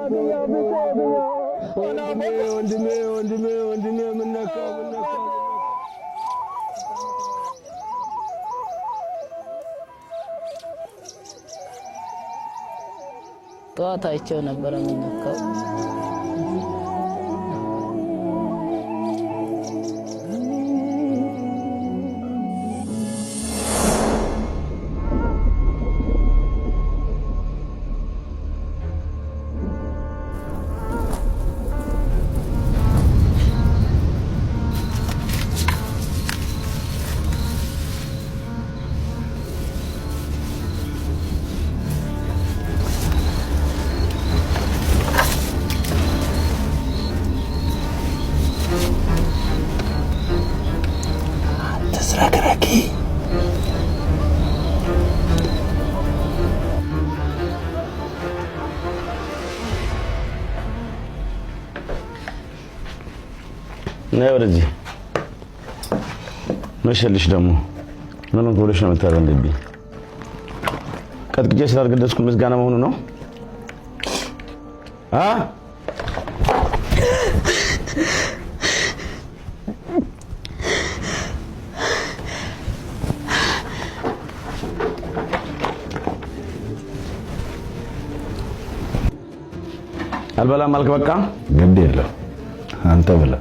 ወንድሜ ወንድሜ ወንድሜ ምን ነካው? ምን ነካው? ጠዋት አይቼው ነበረ የሚነካው። ተዝረክረኪ። ነይ ወደዚህ። መሸልሽ ደግሞ ምን ሆንክ ብለሽ ነው የምታዘንብብኝ? ቀጥቅጬ ስላልገደስኩ ምስጋና መሆኑ ነው? አ አልበላም አልክ? በቃ ግድ የለም አንተ ብላ።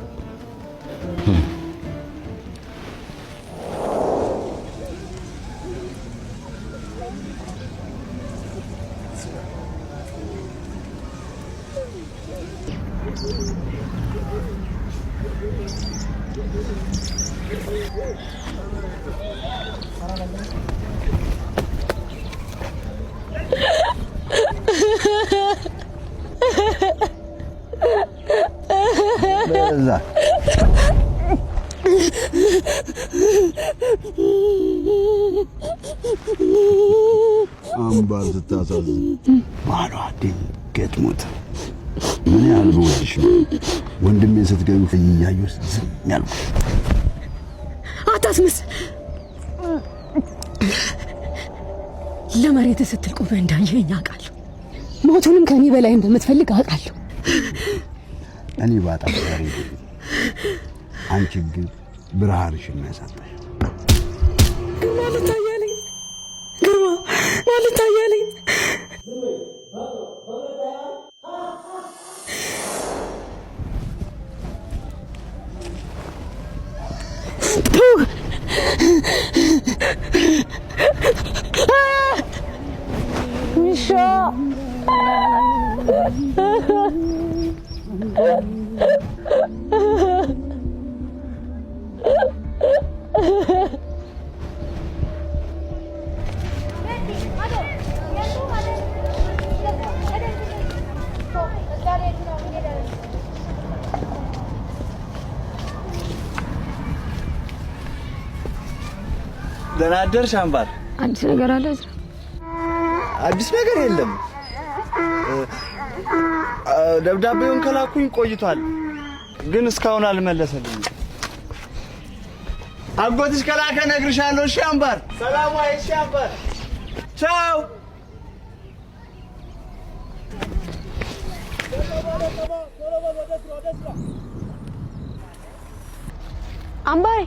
በዛ አምባር ስታሳዝን ባሏ ድንገት ሞተ። ምን ያህል ብወድሽ ነው ወንድሜን ስትገቢ እያየሁ ዝም ያልኩት። አታስመስል። ለመሬት ስትል ቆመህ እንዳየኸኝ አውቃለሁ። ሞቱንም ከኔ በላይ እንደምትፈልግ አውቃለሁ። እኔ ባጣ ዛሬ፣ አንቺ ግን ብርሃንሽን ነው ያሳጣሽ። ግርማ ልታያለኝ፣ ግርማ ልታያለኝ። ውሻ። ደህና አደርሽ አምባር። አዲስ ነገር አለ እዝራ? አዲስ ነገር የለም። ደብዳቤውን ከላኩኝ ቆይቷል፣ ግን እስካሁን አልመለሰልኝም። አጎትሽ ከላከ እነግርሻለሁ። እሺ አምባር፣ ሰላም ዋይ። እሺ አምባር፣ ቻው። አምባሬ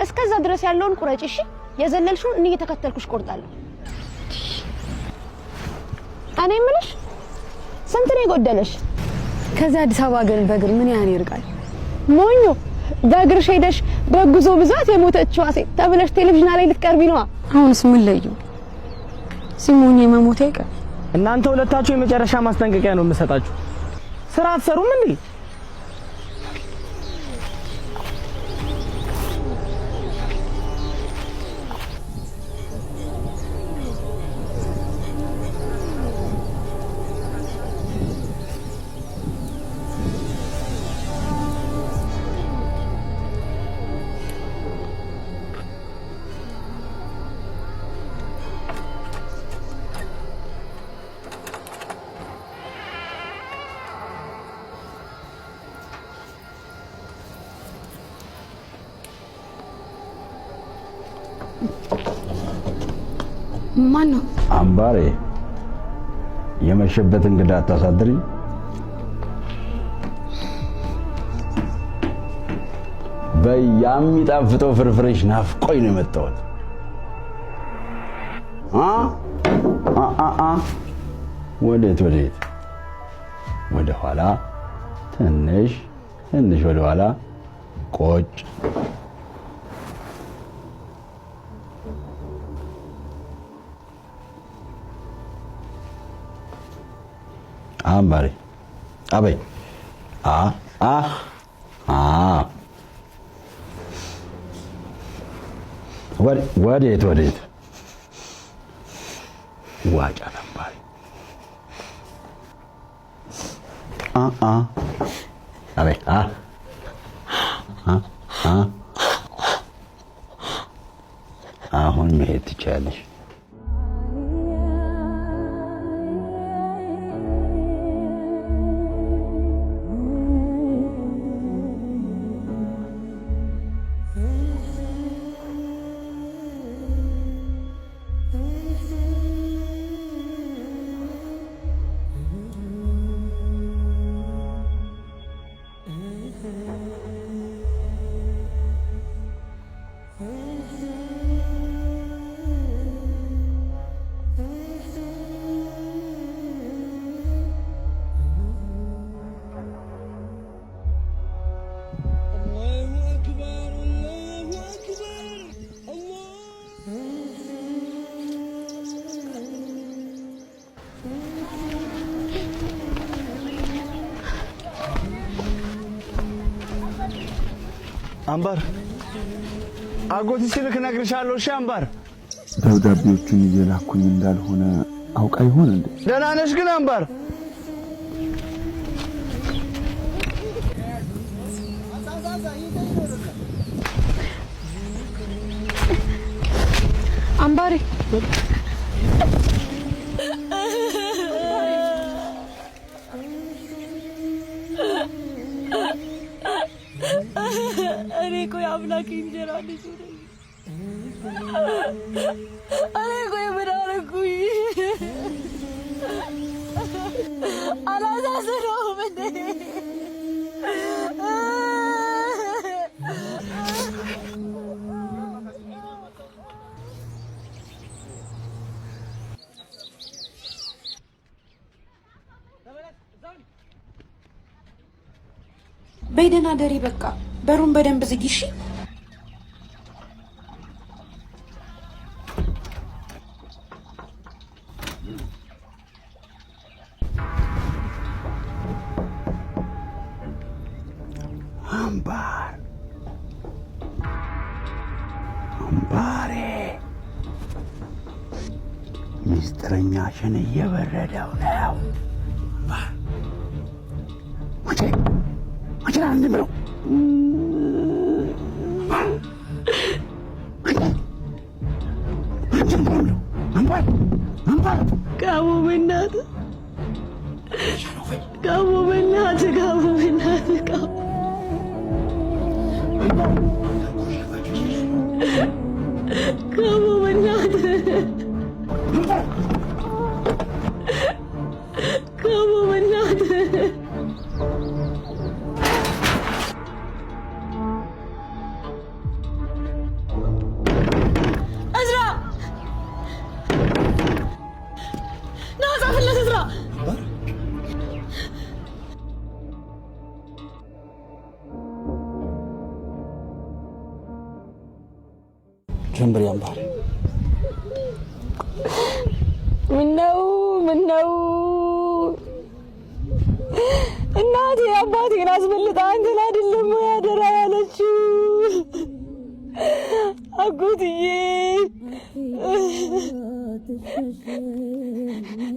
እስከዛ ድረስ ያለውን ቁረጭ። እሺ፣ የዘለልሽውን እኔ እየተከተልኩሽ ቆርጣለሁ። እኔ የምልሽ ስንት ነው የጎደለሽ? ከዚህ አዲስ አበባ ግን በእግር ምን ያህል ይርቃል? ሞኞ፣ በእግርሽ ሄደሽ በጉዞ ብዛት የሞተችዋ ሴት ተብለሽ ቴሌቪዥን ላይ ልትቀርቢ ነዋ። አሁንስ ምን ለዩ? ሲሞኝ የመሞቴ አይቀር። እናንተ ሁለታችሁ የመጨረሻ ማስጠንቀቂያ ነው የምሰጣችሁ። ስራ አትሰሩም እንዴ? ማን ነው? አምባሬ፣ የመሸበት እንግዳ አታሳድሪ። በያሚጣፍጠው ፍርፍርሽ ናፍቆኝ ነው የመጣሁት። አ አ አ አ ወዴት ወዴት? ወደ ኋላ ትንሽ ትንሽ ወደ ኋላ ቆጭ። አምባሬ አበይ አ አ አ ወዴት ወዴት? ዋጫ አምባሬ አ አ አበይ አ አ አ አሁን መሄድ ትችያለሽ። አምባር አጎት ሲልክ እነግርሻለሁ። እሺ አምባር። ደብዳቤዎቹን እየላኩኝ እንዳልሆነ አውቃ ይሆን እንዴ? ደህና ነሽ ግን አምባር? አምባሬ እኔ እኮ የአምላክ እንጀራ ልጅ ነኝ። እኔ እኮ ምን አደረኩኝ? አላሳዝነውም እንዴ? በይ ደህና ደሪ። በቃ በሩን በደንብ ዝጊ እሺ። አምባር አምባሬ ሚስጥረኛሽን እየበረደው ነው። አምባር አንቺ አንቺ እንዲህ ብለው አምባር አምባር ጋሞ በእናትህ ጋሞ በእናትህ ጋሞ በእናትህ ጋሞ ጋሞ በእናትህ ጋሞ በእናትህ እዝራ ና ጻፍለት እዝራ። ጀንበሬ አምባሬ ምነው ምነው እናቴ አባቴን አስበልጣ አንተን አይደለም ወይ አደራ ያለችው? አጎትዬ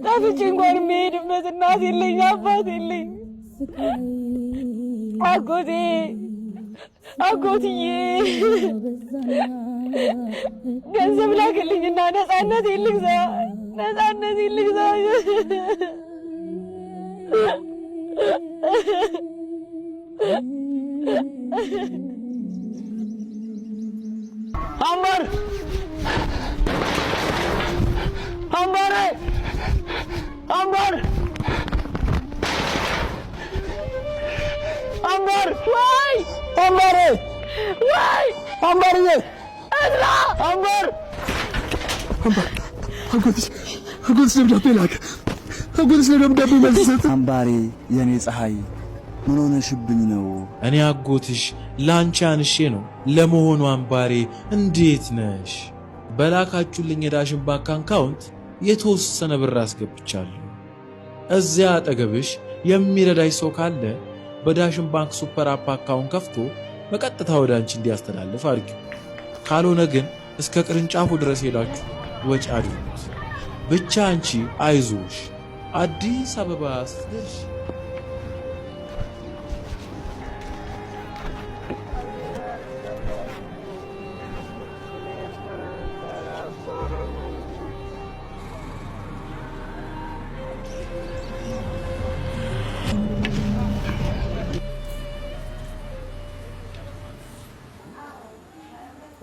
ጠፍቼ እንኳን የሚሄድበት እናት የለኝ አባት የለኝ። አጎቴ አጎትዬ ገንዘብ ላክልኝና ነፃነት ልግዛ፣ ነፃነት ልግዛ። አምባር አምባሬ አምባር አምባር ወይ አምባሬ ወይ አምባርዬ፣ እዝራ፣ አምባር፣ አምባር፣ አጎትሽ አጎትሽ ደብዳቤ ላከ። አጎትሽ ለደብዳቤ መልስ ሰጠ። አምባሬ፣ የኔ ፀሐይ፣ ምን ሆነሽብኝ ነው? እኔ አጎትሽ ላንቺ አንሼ ነው። ለመሆኑ አምባሬ እንዴት ነሽ? በላካችሁልኝ የዳሽን ባንክ account የተወሰነ ብር አስገብቻለሁ። እዚያ አጠገብሽ የሚረዳሽ ሰው ካለ በዳሽን ባንክ super app account ከፍቶ በቀጥታ ወደ አንቺ እንዲያስተላልፍ አድርጊው። ካልሆነ ግን እስከ ቅርንጫፉ ድረስ ሄዳችሁ ወጪ አድርጉት። ብቻ አንቺ አይዞሽ፣ አዲስ አበባ ስትደርሺ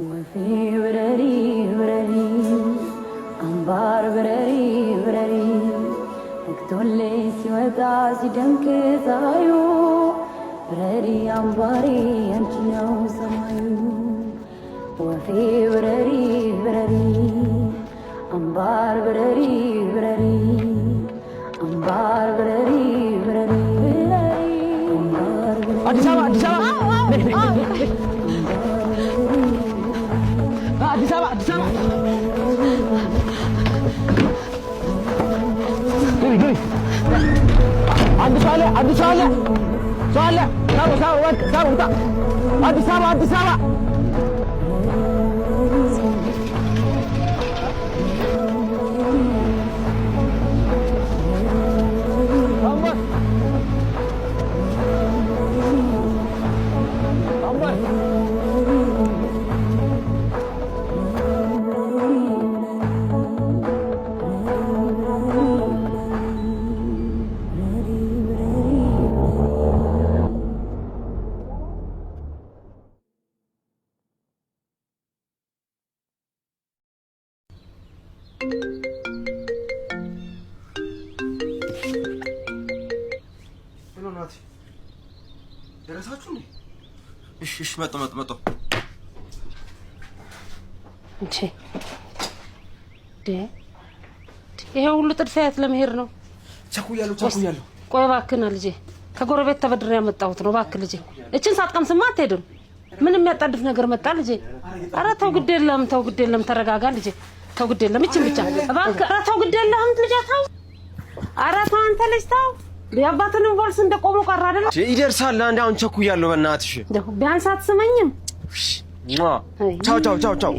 ወፌ ብረሪ ብረሪ፣ አምባር ብረሪ ብረሪ፣ ነግቶልሽ ሲወጣ ሲደምቅ ፀሐዩ፣ ብረሪ አምባሪ ያንቺ ነው ሰማዩ። ወፌ ብረሪ ብረሪ፣ አምባር ብረሪ ብረሪ፣ አምባር ብረሪ ብረሪ፣ አምባር ብረሪ። አዲስ አበባ፣ አዲስ አበባ፣ አዲስ አበባ፣ አዲስ አበባ። ግቢ፣ ግቢ። አንድ ሰው አለ፣ አንድ ሰው አለ፣ ሰው አለ። ሳቡ፣ ሳቡ፣ ወድቅ፣ ሳቡ፣ ውጣ። አዲስ አበባ፣ አዲስ አበባ። አምባር፣ አምባር። Hello ናቲ፣ ደረሳችሁ እንዴ? እሺ፣ እሺ፣ መጣሁ፣ መጣሁ፣ መጣሁ። እንዴ፣ ይሄ ሁሉ ጥድፊያ የት ለመሄድ ነው? ቸኩያለሁ፣ ቸኩያለሁ። ቆይ እባክህና ልጄ፣ ከጎረቤት ተበድሬ ያመጣሁት ነው። እባክህ ልጄ፣ እችን ሳትቀምስማ አትሄድም። ምን የሚያጣድፍ ነገር መጣ ልጄ? ኧረ ተው፣ ግድ የለም፣ ተው፣ ግድ የለም፣ ተረጋጋ ልጄ። ተው፣ ግድ የለም፣ እችን ብቻ እባክህ። ኧረ ተው፣ ግድ የለህም ልጄ፣ ተው። ኧረ ተው አንተ ልጅ ተው። የአባትንም ቮልስ እንደ ቆሞ ቀረ አይደለ? ይደርሳል። አንድ አሁን ቸኩያለሁ፣ በእናትሽ። እንደው ቢያንስ አትስመኝም? ቻው፣ ቻው፣ ቻው፣ ቻው።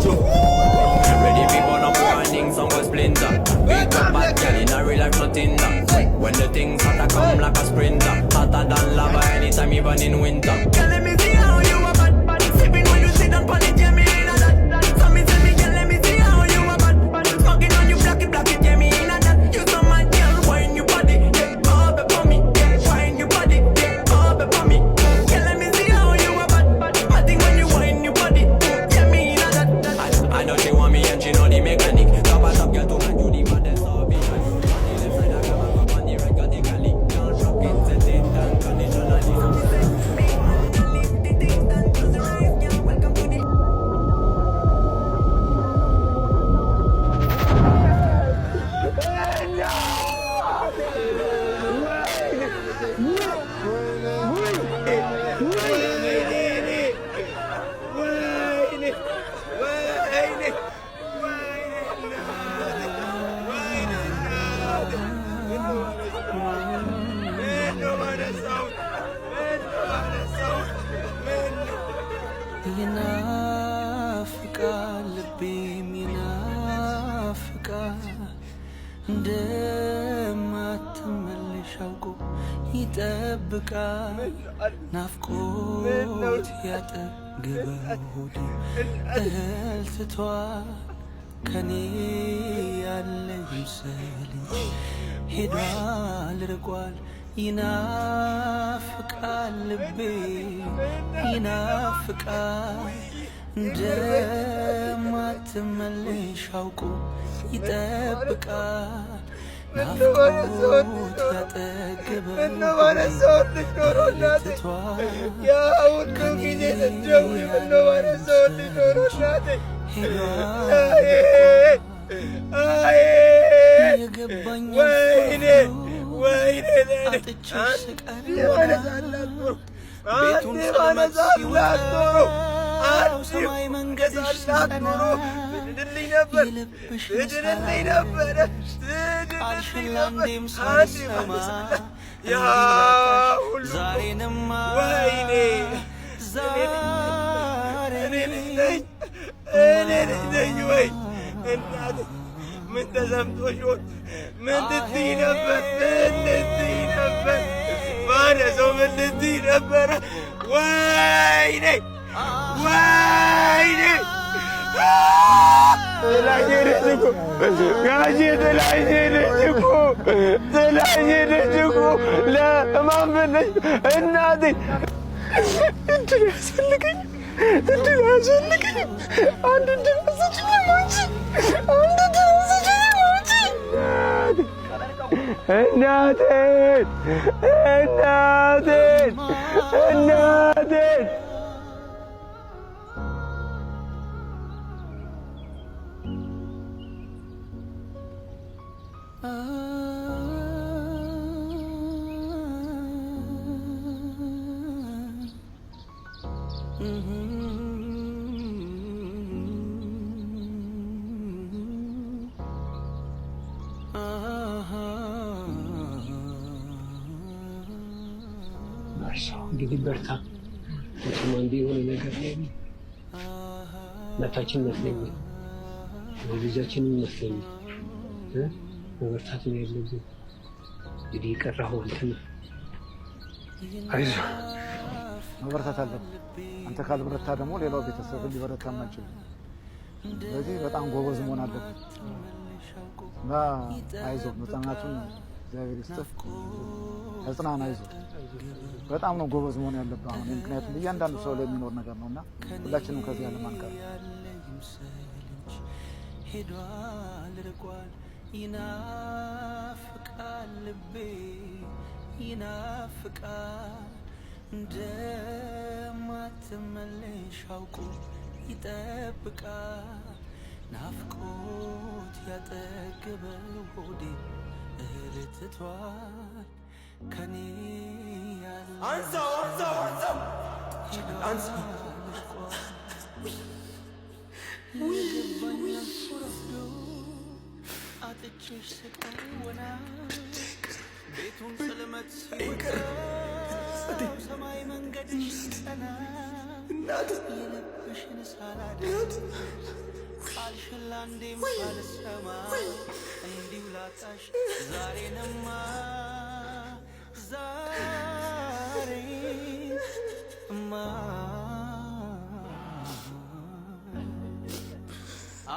Ready fi burn up warning, some go splinter. Big up bad girl in a real life, nothing that. When the things hotter come like a sprinter, hotter than lava anytime, even in winter. Girl, let me see how you a bad bad. Sipping when you sit down pon it, yeah me inna that. So me say me girl, let me see how you a bad bad. Smoking on you, black it, yeah me inna that. You so mad, girl, wine your body, yeah, up for me, yeah, wine your body, yeah, up for me. Girl, let me see how you a bad bad. I think when you wine your body, yeah me inna that. I know she want me and she know the mechanic. Top a top girl tonight, you the baddest of it. On the left side I got my cup, on the right got the cali. Girl, rock it, set it unconditionally. So me say, me leave the things done, close your eyes, girl. Welcome to the. ይናፍቃል ልቤም ይናፍቃል፣ እንደማትመለሽ አውቆ ይጠብቃል። ናፍቆት ያጠገበው ሆዴ እህል ትቷል። ከኔ ያለ ይምሰል እንጂ ሄዷል ርቋል። ይናፍቃል ልቤ ይናፍቃል፣ እንደማትመለሽ አውቆ ይጠብቃል። ናፍቆት ያጠገበው ምነው ባነሳሁልሽ ኖሮ እናቴ፣ ያ ሁሉ ጊዜ ስትደውይ ምነው ባነሳሁልሽ ኖሮ እናቴ። አይ ወይኔ ወይኔ፣ አንዴ ባነሳላት ኖሮ፣ አንዴ ባነሳላት ኖሮ፣ አንዴ ባነሳላት ኖሮ ትድንልኝ ነበር፣ ትድንልኝ ነበረ፣ ትድንልኝ ነበር። አንዴ ባነሳላት ያ ሁሉ፣ ወይኔ፣ እኔ ልጅ ነኝ፣ እኔ ልጅ ነኝ ወይ እናቴ? ምን ተሰምቶሽ ይሆን? ምን ልትይ ነበር? ምን ልትይ ነበር? ባነሰው ምን ልትይ ነበረ? ወይኔ ወይኔ፣ ጥላኝ ሄደች እኮ ጋሼ፣ ጥላኝ ሄደች እኮ፣ ጥላኝ ሄደች እኮ። ለማን ብለሽ እናቴ? እድል ያስፈልገኝ፣ እድል አያስፈልገኝም። አንድ እድል አትሰጪኝም አንቺ? አንድ እድል አትሰጪኝም አንቺ? እናቴን፣ እናቴን፣ እናቴን። እንግዲህ በርታ። መቼም አንዱ የሆነ ነገር ላይ እናታችን ይመስለኛል፣ ልጃችን ይመስለኛል። መበርታት ነው ያለብን። እንግዲህ የቀረኸው አንተ ነህ። አይዞህ፣ መበርታት አለብን። አንተ ካልበረታ ደግሞ ሌላው ቤተሰብ ሊበረታም አይችልም። ስለዚህ በጣም ጎበዝ መሆን አለብን እና አይዞህ፣ መጽናናቱን እግዚአብሔር ይስጥህ። ተጽናና፣ አይዞህ። በጣም ነው ጎበዝ መሆን ያለብህ አሁን፣ ምክንያቱም እያንዳንዱ ሰው ላይ የሚኖር ነገር ነው እና ሁላችንም ከዚህ ዓለም አንቀርም። ሄዷል ርቋል። ይናፍቃል ልቤ ይናፍቃል፣ እንደማትመለሽ አውቆ ይጠብቃል። ናፍቆት ያጠገበው ሆዴ እህል ትቷል ከኔ ያለ አንሳው፣ አንሳው፣ አንሳው፣ አንሳው። የገባኝ አልፎ ረፍዶ አጥቼሽ ስቀር ወና ቤቱን ጽልመት ሲውጠው ሰማይ መንገድሽ ሲጸና የልብሽን ሳላደርግ ቃልሽን ላንዴም ሳልሰማ እንዲሁ ላጣሽ ዛሬንማ ዛሬማ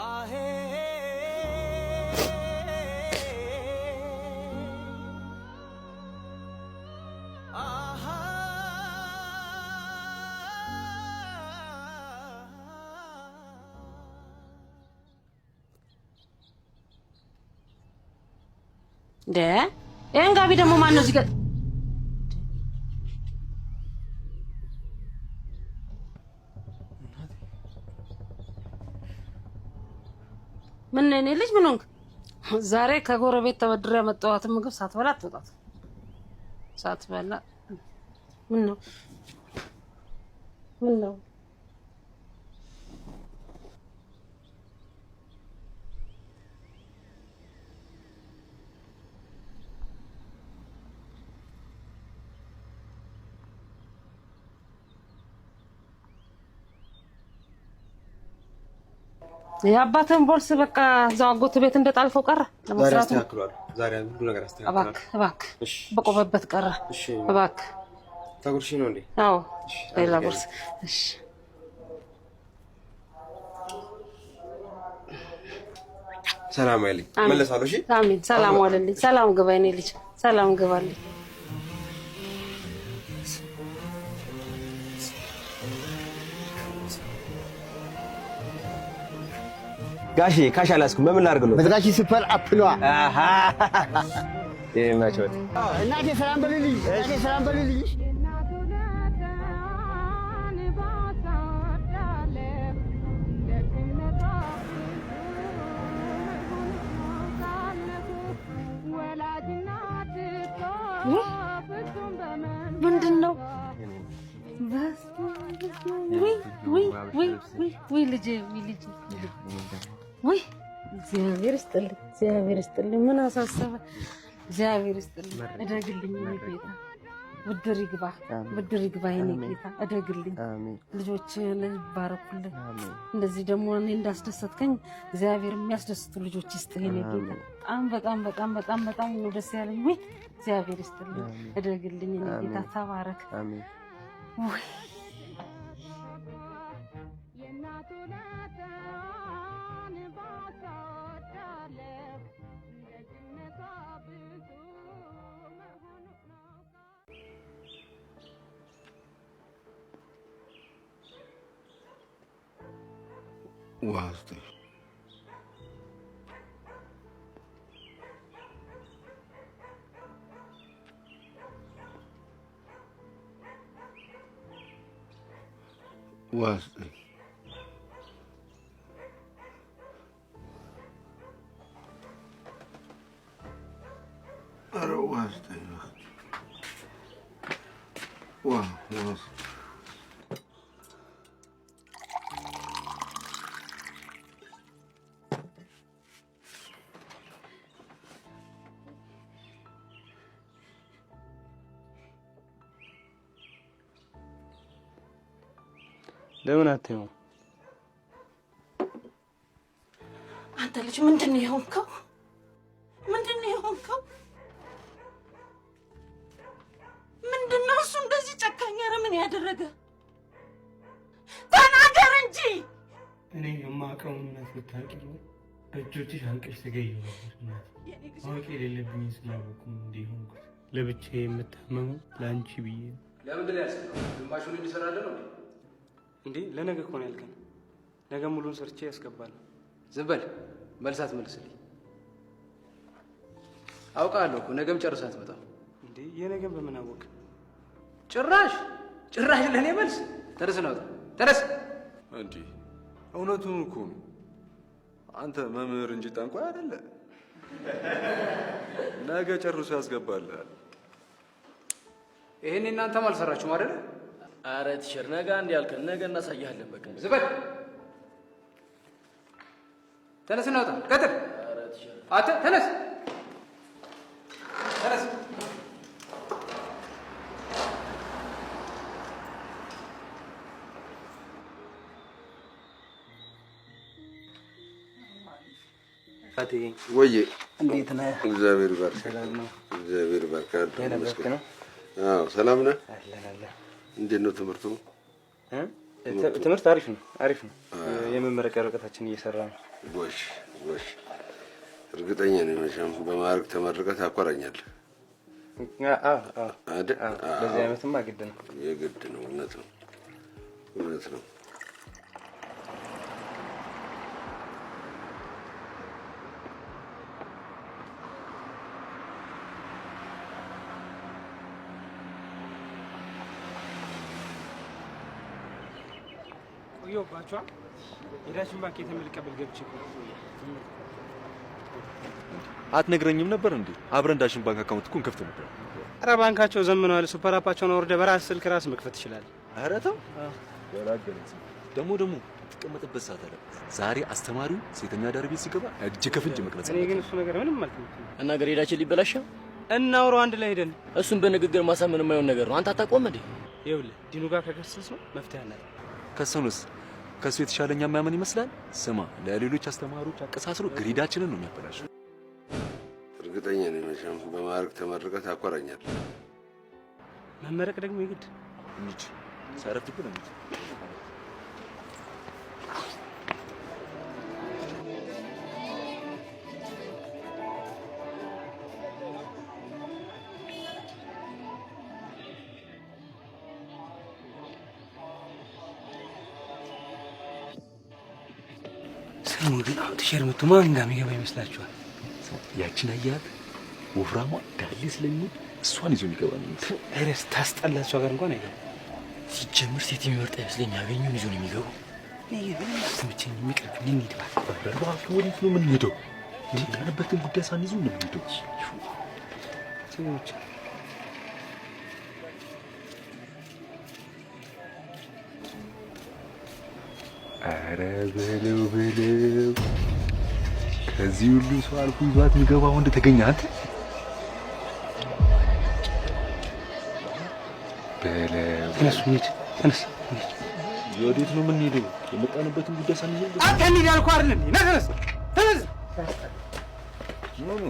አሄ እንደ ይሄን ጋቢ ደግሞ ማን ነው እዚህ ጋር? ምን ነው የኔ ልጅ፣ ምን ሆንክ? ዛሬ ከጎረቤት ተበድሬ ያመጣኋትን ምግብ ሳትበላ አትወጣት። ሳትበላ ምን ነው፣ ምን ነው? የአባትህን ቦርስ በቃ እዛው አጎት ቤት እንደጣልከው ቀረ። ዛሬ ለመስራቱ አስተካክሏል። ዛሬ ሁሉ ነገር አስተካክሏል። እባክህ እባክህ፣ እሺ በቆመበት ቀረ። እሺ። እባክህ። ታጉርሺ ነው እንዴ? አዎ፣ ሌላ ጉርስ። እሺ። ሰላም አይልኝ። መለሳለሁ። እሺ አሜን። ሰላም ዋልልኝ። ሰላም ግባ የኔ ልጅ፣ ሰላም ግባልኝ። ጋሼ cash አልያዝኩም። በምን ላድርግልዎ? መዝራቺ super app ነዋ። አሃ ይመችዎት። እናቴ ሰላም በልልኝ፣ እናቴ ሰላም በልልኝ። ምንድን ነው? ውይ ልጄ፣ ውይ ልጄ፣ ውይ እግዚአብሔር ይስጥልኝ፣ እግዚአብሔር ይስጥልኝ። ምን አሳሰበ? እግዚአብሔር ይስጥልኝ፣ እደግልኝ የኔ ጌታ፣ ብድር ይግባ፣ ብድር ይግባ የኔ ጌታ፣ እደግልኝ። ልጆችህን ይባረኩልህ። እንደዚህ ደግሞ እኔ እንዳስደሰትከኝ እግዚአብሔር የሚያስደስቱ ልጆች ይስጥህ የኔ ጌታ። በጣም በጣም በጣም በጣም በጣም ነው ደስ ያለኝ። ውይ እግዚአብሔር ይስጥልኝ፣ እደግልኝ የኔ ጌታ፣ ተባረክ። ውይ ውሃ ስጠኝ። ውሃ ስጠኝ። ኧረ ውሃ ስጠኝ። ውሃ ውሃ ስጠኝ። ለምን አታየውም? አንተ ልጅ ምንድን ነው የሆንከው? ምንድን ነው የሆንከው? ምንድን ነው እሱ እንደዚህ ጨካኝ አረመኔ ያደረገ? ተናገር እንጂ። እኔ የማውቀውን እውነት ብታውቂ ኖሮ በእጆችሽ አንቀሽ ትገዪው ነበር። እናቴ ማወቅ የሌለብኝን ስላወኩ ነው እንዲህ የሆንኩት። ለብቻዬ የምታመመው ለአንቺ ብዬ ነው። ለምንድን ነው ያልሰራው? ግማሹን እንዲሰራልህ ነው እንዴ? እንዴ ለነገ እኮ ነው ያልከን። ነገ ሙሉን ሰርቼ ያስገባለሁ። ዝም በል፣ መልስ አትመልስልኝ። አውቃለሁ እኮ ነገም ጨርሰህ አትመጣም። እንዴ የነገን በምን አወቅ? ጭራሽ ጭራሽ ለእኔ መልስ። ተነስ ነው ተነስ። እንዴ እውነቱን እኮ ነው። አንተ መምህር እንጂ ጠንቋይ አይደለ። ነገ ጨርሶ ያስገባልሃል። ይሄን እናንተም አልሰራችሁም አይደለ? አረ teacher ነገ አንድ ያልከን ነገ እናሳያለን። በቃ ዝም በል። ተነስ እናውጣ። ቀጥል። አንተ ተነስ ተነስ። ፈቴ ወዬ እንዴት ነህ? እግዚአብሔር ይባርክ። ሰላም ነው? እግዚአብሔር ይባርክ። የነበርክ ነው? አዎ ሰላም ነህ? አለን አለን። እንዴት ነው ትምህርቱ? ትምህርት አሪፍ ነው፣ አሪፍ ነው። የመመረቂያ ወረቀታችን እየሰራ ነው። ጎሽ ጎሽ። እርግጠኛ ነኝ መቼም በማዕረግ ተመርቀህ ታኮራኛለህ። አዎ አይደል? በዚህ ዓመትማ ግድ ነው፣ የግድ ነው። እውነት ነው፣ እውነት ነው። ቆየሁባችኋ። የዳሽን ባንክ የተመልቀበል ገብቼ አትነግረኝም ነበር እንዴ? አብረን ዳሽን ባንክ account እኮ እንከፍት ነበር። ኧረ ባንካቸው ዘምነዋል። super app ኣቸውን አውርደህ በራስህ ስልክ ራስህ መክፈት ትችላለህ። ኧረ ተው ገላገለኝ። ደግሞ ደግሞ ትቀመጥበት ሰዓት አለ። ዛሬ አስተማሪው ሴተኛ አዳሪ ቤት ሲገባ እጅ ከፍንጅ መቅረጽ። እኔ ግን እሱ ነገር ምንም አልተመቸኝም። እና grade ኣችን ሊበላሽ ነው። እናውራው አንድ ላይ ሄደን። እሱን በንግግር ማሳመን የማይሆን ነገር ነው። አንተ አታውቀውም እንዴ? ይኸውልህ ዲኑ ጋር ከከሰስነው መፍትሄ አናጣም። ከሰኑስ ከሱ የተሻለ እኛ የሚያምን ይመስላል። ስማ ለሌሎች አስተማሪዎች አቀሳስሮ ግሬዳችንን ነው የሚያበላሸው። እርግጠኛ ነኝ መቼም በማዕረግ ተመርቀህ ታኮራኛለህ። መመረቅ ደግሞ የግድ እንሂድ፣ ሳይረፍድብን እንሂድ። ስሙ ግን አሁን teacher መጥቶ ማን ጋር የሚገባ ይመስላችኋል? ያችን አያት ወፍራሟ ዳሌ ስለሚወድ እሷን ይዞ የሚገባ ነው የሚመስለው። ኧረ ስታስጠላ፣ እሷ ጋር እንኳን አይገባም። ሲጀምር ሴት የሚመርጥ አይመስለኝ። ያገኘውን ይዞ ነው የሚገባው። እኔ ግን ምንም አልተመቸኝም። የሚቀርብኝ እንሂድ እባክህ። ኧረ እባክህ ወዴት ነው የምንሄደው? የመጣንበትን ጉዳይ ሳንይዝ ነው የምንሄደው። ስሙ ብቻ። ኧረ በለው በለው፣ ከዚህ ሁሉ ሰው አልፎ ይዟት የሚገባ ወንድ ተገኘ። አንተ በለው። ተነሱ እንሂድ፣ ተነስ እንሂድ። ወዴት ነው የምንሄደው? የመጣንበትን ጉዳይ ሳንይዝ ነው። አንተ እንሂድ ያልኩህ አይደል እንዴ? ና ተነስ፣ ተነስ። ምኑ?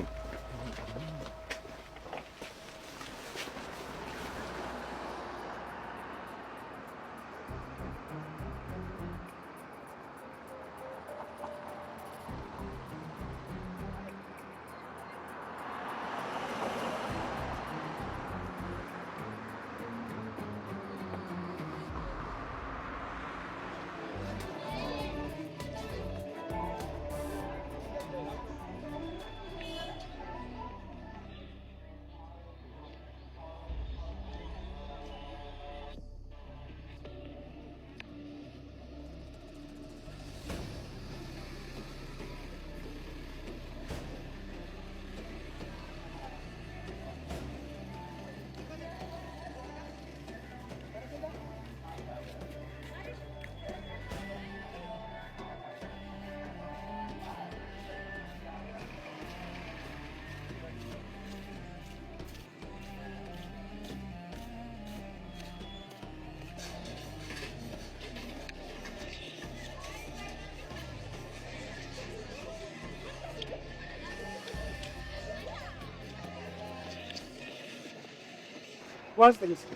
ውሃ ስጠኝ እስኪ።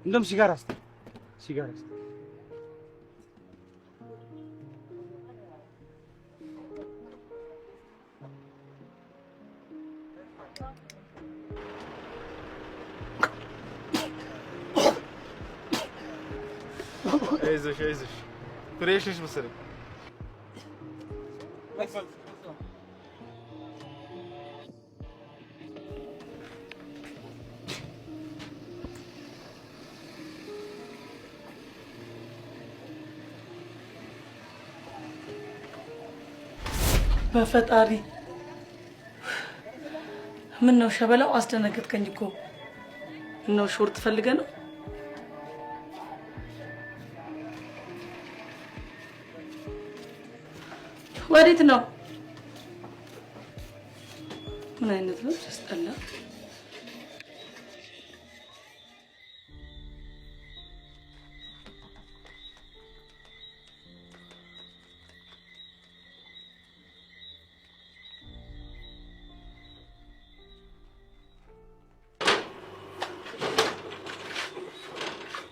እንደውም ሲጋራ ስጠኝ፣ ሲጋራ ስጠኝ። አይዞሽ አይዞሽ፣ fresh ነሽ መሰለኝ። በፈጣሪ ምን ነው ሸበላው፣ አስደነገጥከኝ እኮ። ነው short ፈልገህ ነው? ወዴት ነው? ምን አይነት ነው ሲያስጠላ።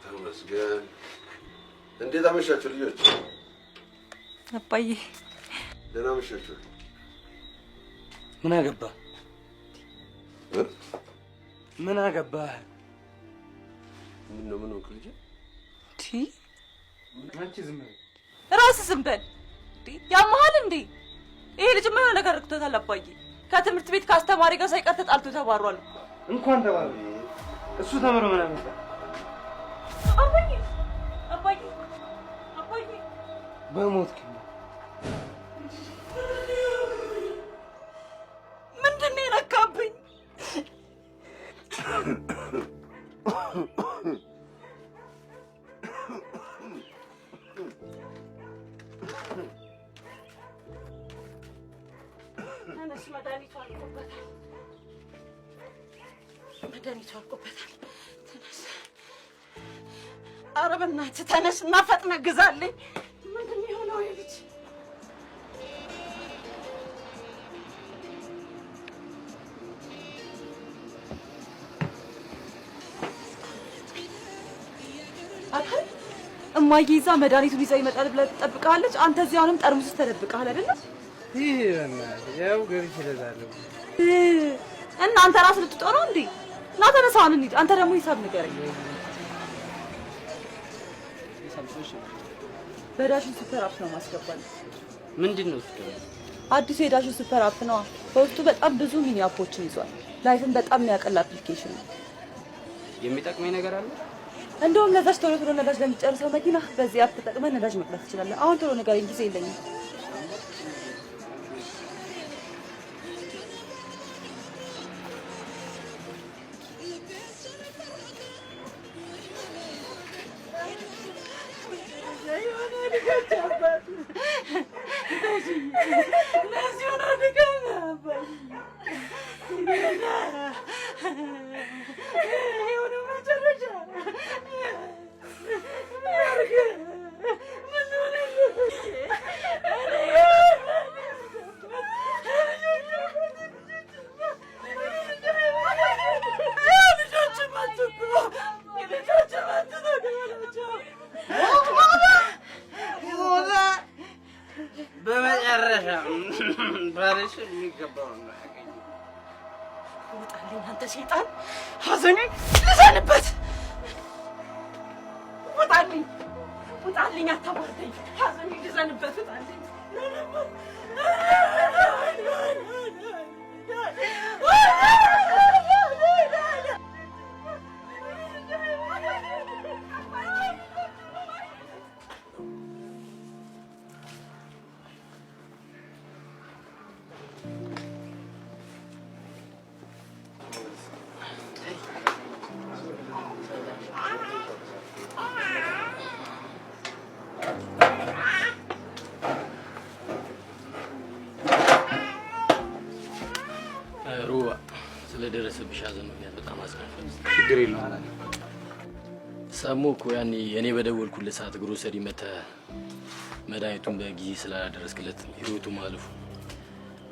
ተመስገን። እንዴት አመሻችሁ ልጆች? አባዬ ደህና አመሻችሁ። ምን አገባ? ምን አገባህ? ምን ነው ምን ሆንክ ልጄ? አንቺ ዝም በይ። ራስህ ዝም በል። ያመሃል እንዴ? ይሄ ልጅማ የሆነ ነገር ረክቶታል አባዬ። ከትምህርት ቤት ከአስተማሪ ጋር ሳይቀር ተጣልቶ ተባሯል። እንኳን ተባረረ። እሱ ተምሮ ምን አመጣ? አባዬ አባዬ አባዬ በሞት ምንድን ነው የነካብኝ? ተነስ፣ መድኃኒቱ አልቆበታል። መድኃኒቱ አልቆበታል። ተነስ። ኧረ በእናትህ ተነስ እና ፈጥነህ ግዛልኝ። ምንድን ነው የሆነው ይሄ ልጅ? አንተ እማዬ ይዛ መድኃኒቱን ይዛ ይመጣል ብላ ትጠብቅሃለች። አንተ እዚህ አሁንም ጠርሙስ ውስጥ ተደብቀሃል አይደለ? ይህ በእናትህ ያው ገብቼ እገዛለሁ። እና አንተ ራስህ ልትጦረው እንዴ? ና ተነሳ፣ አሁን እንሂድ። አንተ ደግሞ ሂሳብ ንገረኝ። በዳሽን ሱፐር አፕ ነው ማስገባል። ምንድን ነው እሱ ደግሞ? አዲሱ የዳሽን ሱፐር አፕ ነዋ። በውስጡ በጣም ብዙ mini app ኦችን ይዟል። Life ን በጣም የሚያቀል application ነው። የሚጠቅመኝ ነገር አለ? እንደውም ለዛች ቶሎ ቶሎ ነዳጅ ለሚጨርሰው መኪና በዚህ app ተጠቅመህ ነዳጅ መቅዳት ትችላለህ። አሁን ቶሎ ንገረኝ፣ ጊዜ የለኝም። በመጨረሻ ባልሽ የሚገባውን ነው ያገኘው። ውጣልኝ አንተ ሰይጣን! ሐዘኔን ልዘንበት! ውጣልኝ! ውጣልኝ! አታዋርደኝ! ሐዘኔን ልዘንበት! ውጣልኝ! ሩባ ስለደረሰብሽ ሐዘን ምክንያት በጣም አዝናለሁ። ችግር የለውም። ሰሞ እኮ ያኔ እኔ በደወልኩለት ሰዓት ግሮሰሪ መተህ መድኃኒቱን በጊዜ ስላላደረስክለት ህይወቱ ማለፉ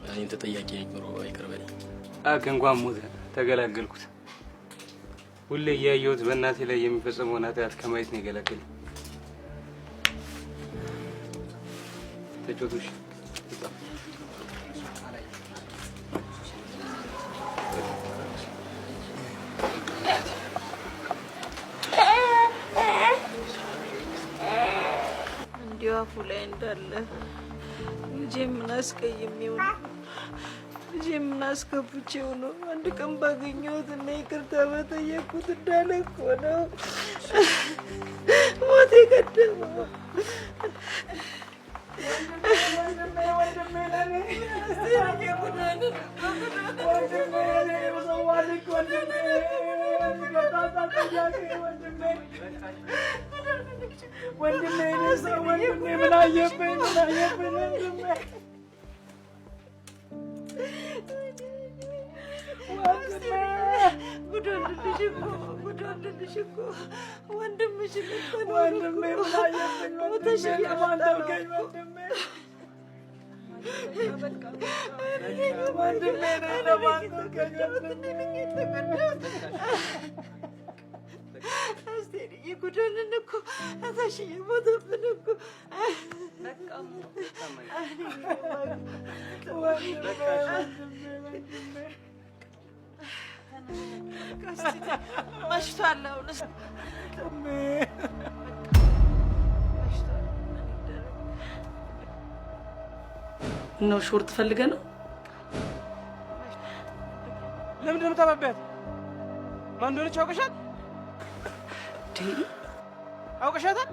እኔም ተጠያቂ ነኝ። ሮባ ይቅር በለኝ። አክ እንኳን ሞተ ተገላገልኩት። ሁሌ እያየሁት በእናቴ ላይ የሚፈጸመውን ኃጢአት ከማየት ነው የገላገለኝ። ተጫወቱ እሺ። እንዲሁ አፉ ላይ እንዳለ ልጄ ምን አስቀይሜው ነው? ልጄ ምን አስከፍቼው ነው? አንድ ቀን ባገኘሁት እና ይቅርታ በጠየቅኩት እንዳለ እኮ ነው ሞት የቀደመው። ጉዳንን እኮ ታሽዬ ሞተብን እኮ። መሽቷል። አሁንስ ነው short ፈልገህ ነው? ለምንድን ነው የምታባቢያት? ማን እንደሆነች አውቀሻል? አውቀሻታል?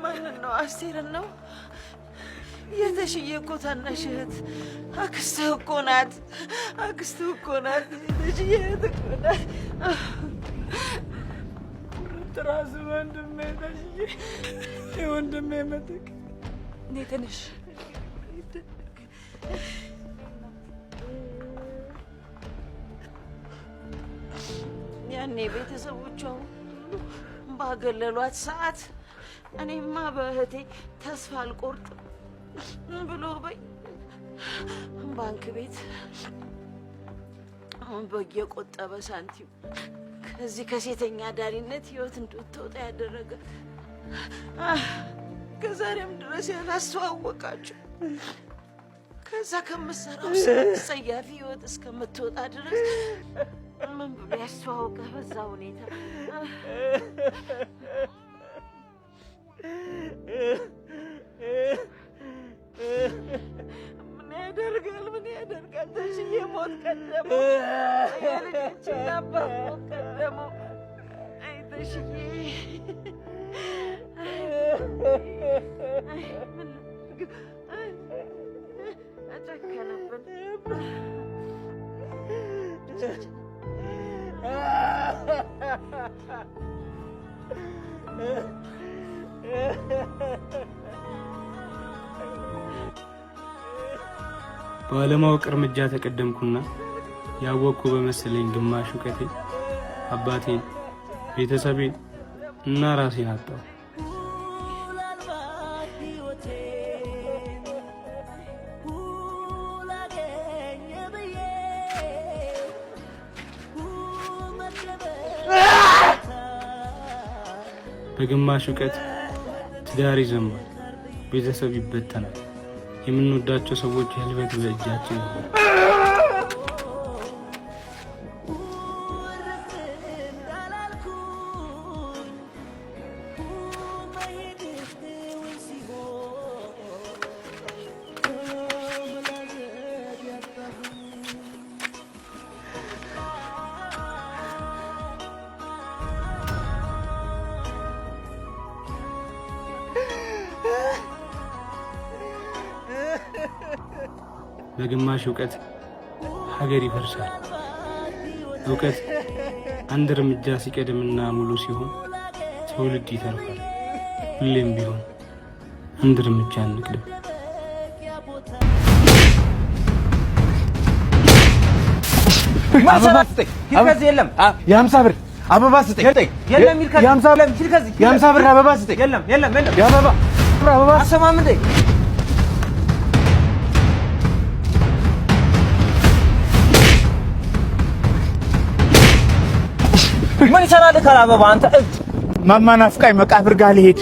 ማንን ነው? አስቴርን ነው? የተሽዬ እኮ ታናሽ እህት አክስትህ እኮ ናት። አክስትህ እኮ ናት። የተሽዬ እህት እኮ ናት። ራስ ወንድሜ ተሽዬ የወንድሜ ምትክ እኔ ትንሽ ያኔ ቤተሰቦቿ ሁሉ ባገለሏት ሰዓት እኔማ በእህቴ ተስፋ አልቆርጥም ብሎ በይ ባንክ ቤት አሁን በየቆጠበ ሳንቲም ከዚህ ከሴተኛ አዳሪነት ህይወት እንድትወጣ ያደረገ ከዛሬም ድረስ ያላስተዋወቃቸው ከዛ ከምትሰራው ጸያፊ ህይወት እስከምትወጣ ድረስ ምን ብሎ ያስተዋውቅህ በዛ ሁኔታ? ምን ያደርጋል? ምን ያደርጋል? ተሽዬ ሞት ቀደመው። የልጆችን አባት ሞት ቀደመው። አይ ተሽዬ፣ አይ ምን ላድርግ? አይ አጨከነብን። ባለማወቅ እርምጃ ተቀደምኩና ያወቅኩ በመሰለኝ ግማሽ እውቀቴ አባቴን፣ ቤተሰቤን እና ራሴን አጣሁ። በግማሽ እውቀት ትዳር ይዘማል፣ ቤተሰብ ይበተናል፣ የምንወዳቸው ሰዎች ህልፈት በእጃችን ይሆናል። በግማሽ እውቀት ሀገር ይፈርሳል። እውቀት አንድ እርምጃ ሲቀድምና ሙሉ ሲሆን ትውልድ ይተርፋል። ሁሌም ቢሆን አንድ እርምጃ እንቅደም። አበባ ስጠኝ። ከዚህ የለም። የ50 ብር አበባ ስጠኝ። የለም። የ50 ብር አበባ ስጠኝ። የለም፣ የለም፣ የለም። የአበባ አበባ አሰማም እንዴ? ምን ይሰራልህ ካላበባ አንተ እብድ። ማማ ናፍቃኝ መቃብር ጋር ልሄድ።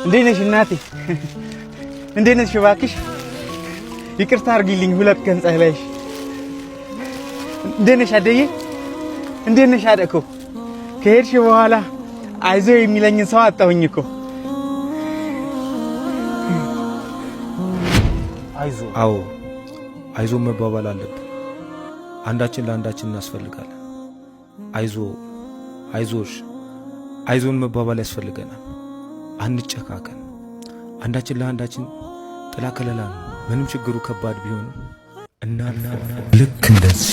እንዴት ነሽ እናቴ? እንዴት ነሽ? እባክሽ ይቅርታ አድርጊልኝ፣ ሁለት ቀን ጸለይሽ። እንዴት ነሽ አደዬ? እንዴት ነሽ አደኮ? ከሄድሽ በኋላ አይዞህ የሚለኝን ሰው አጣሁኝ እኮ። አይዞ። አዎ አይዞ መባባል አለብን። አንዳችን ለአንዳችን እናስፈልጋለን። አይዞ፣ አይዞሽ፣ አይዞን መባባል ያስፈልገናል። አንጨካከን። አንዳችን ለአንዳችን ጥላ ከለላ ነው። ምንም ችግሩ ከባድ ቢሆንም እናልፈዋለን። ልክ እንደዚህ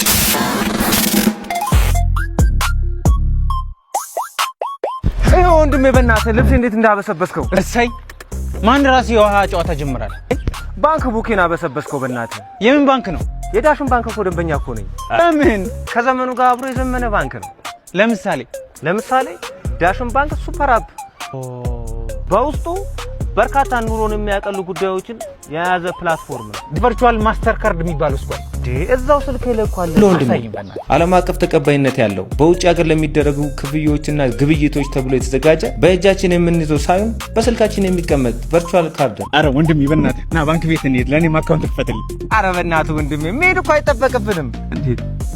ይኸው ወንድሜ፣ በእናትህ ልብስ እንዴት እንዳበሰበስከው። እሰይ ማን ራሱ የውሃ ጨዋታ ጀምራል። ባንክ book ኤን አበሰበስከው በእናትህ። የምን ባንክ ነው? የዳሽን ባንክ እኮ ደንበኛ እኮ ነኝ። ለምን? ከዘመኑ ጋር አብሮ የዘመነ ባንክ ነው። ለምሳሌ ለምሳሌ ዳሽን ባንክ super app በውስጡ በርካታ ኑሮን የሚያቀሉ ጉዳዮችን የያዘ platform ነው። Virtual Mastercard የሚባለው ስኳል እዛው ስልክ ላይ እኮ አለ። ለወንድሜ ዓለም አቀፍ ተቀባይነት ያለው በውጭ ሀገር ለሚደረጉ ክፍያዎችና ግብይቶች ተብሎ የተዘጋጀ በእጃችን የምንይዘው ሳይሆን በስልካችን የሚቀመጥ virtual card ነው። አረ ወንድሜ በእናትህ ና ባንክ ቤት እንሂድ፣ ለእኔም account ክፈትልኝ። አረ በእናትህ ወንድሜ መሄድ እኮ አይጠበቅብንም።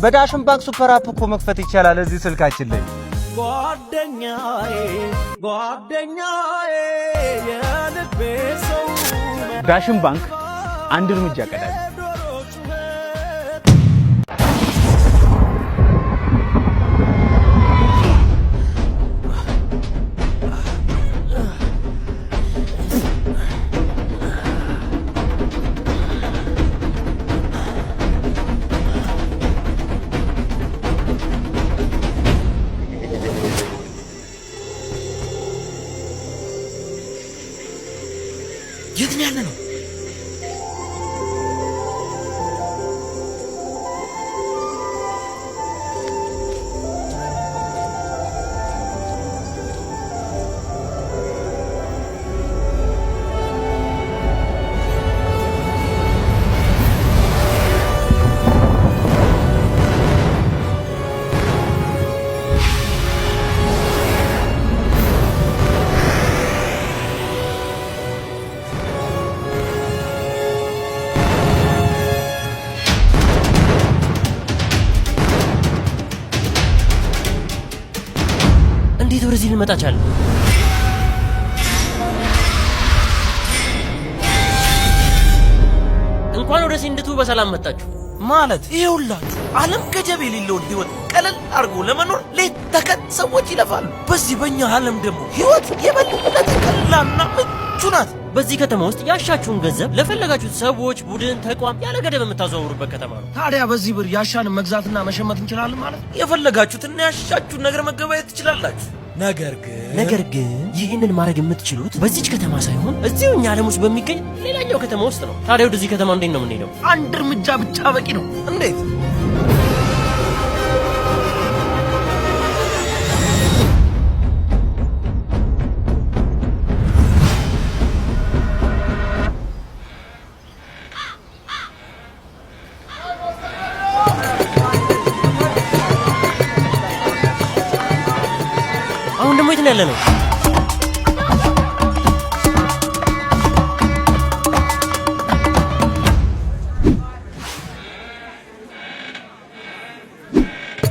በዳሽን ባንክ super app እኮ መክፈት ይቻላል እዚህ ስልካችን ላይ። ጓደኛዬ ጓደኛዬ የልቤ ሰው ዳሽን ባንክ አንድ እርምጃ ቀዳሚ። የት ነው ያለ ነው? በክብር እዚህ ልንመጣ ቻልን? እንኳን ወደ ሲንድቱ በሰላም መጣችሁ። ማለት ይኸውላችሁ ዓለም ገደብ የሌለውን ህይወት ቀለል አድርጎ ለመኖር ሌት ተቀን ሰዎች ይለፋሉ። በዚህ በእኛ ዓለም ደግሞ ህይወት የበለጠ ቀላልና ምቹ ናት። በዚህ ከተማ ውስጥ ያሻችሁን ገንዘብ ለፈለጋችሁት ሰዎች፣ ቡድን፣ ተቋም ያለ ገደብ የምታዘዋውሩበት ከተማ ነው። ታዲያ በዚህ ብር ያሻንን መግዛትና መሸመት እንችላለን ማለት ነው። የፈለጋችሁትና ያሻችሁን ነገር መገበያየት ትችላላችሁ። ነገር ግን ይህንን ማድረግ የምትችሉት በዚች ከተማ ሳይሆን እዚሁ እኛ ዓለም ውስጥ በሚገኝ ሌላኛው ከተማ ውስጥ ነው። ታዲያ ወደዚህ ከተማ እንዴት ነው የምንሄደው? አንድ እርምጃ ብቻ በቂ ነው። እንዴት? አሁን ደግሞ የት ነው ያለነው?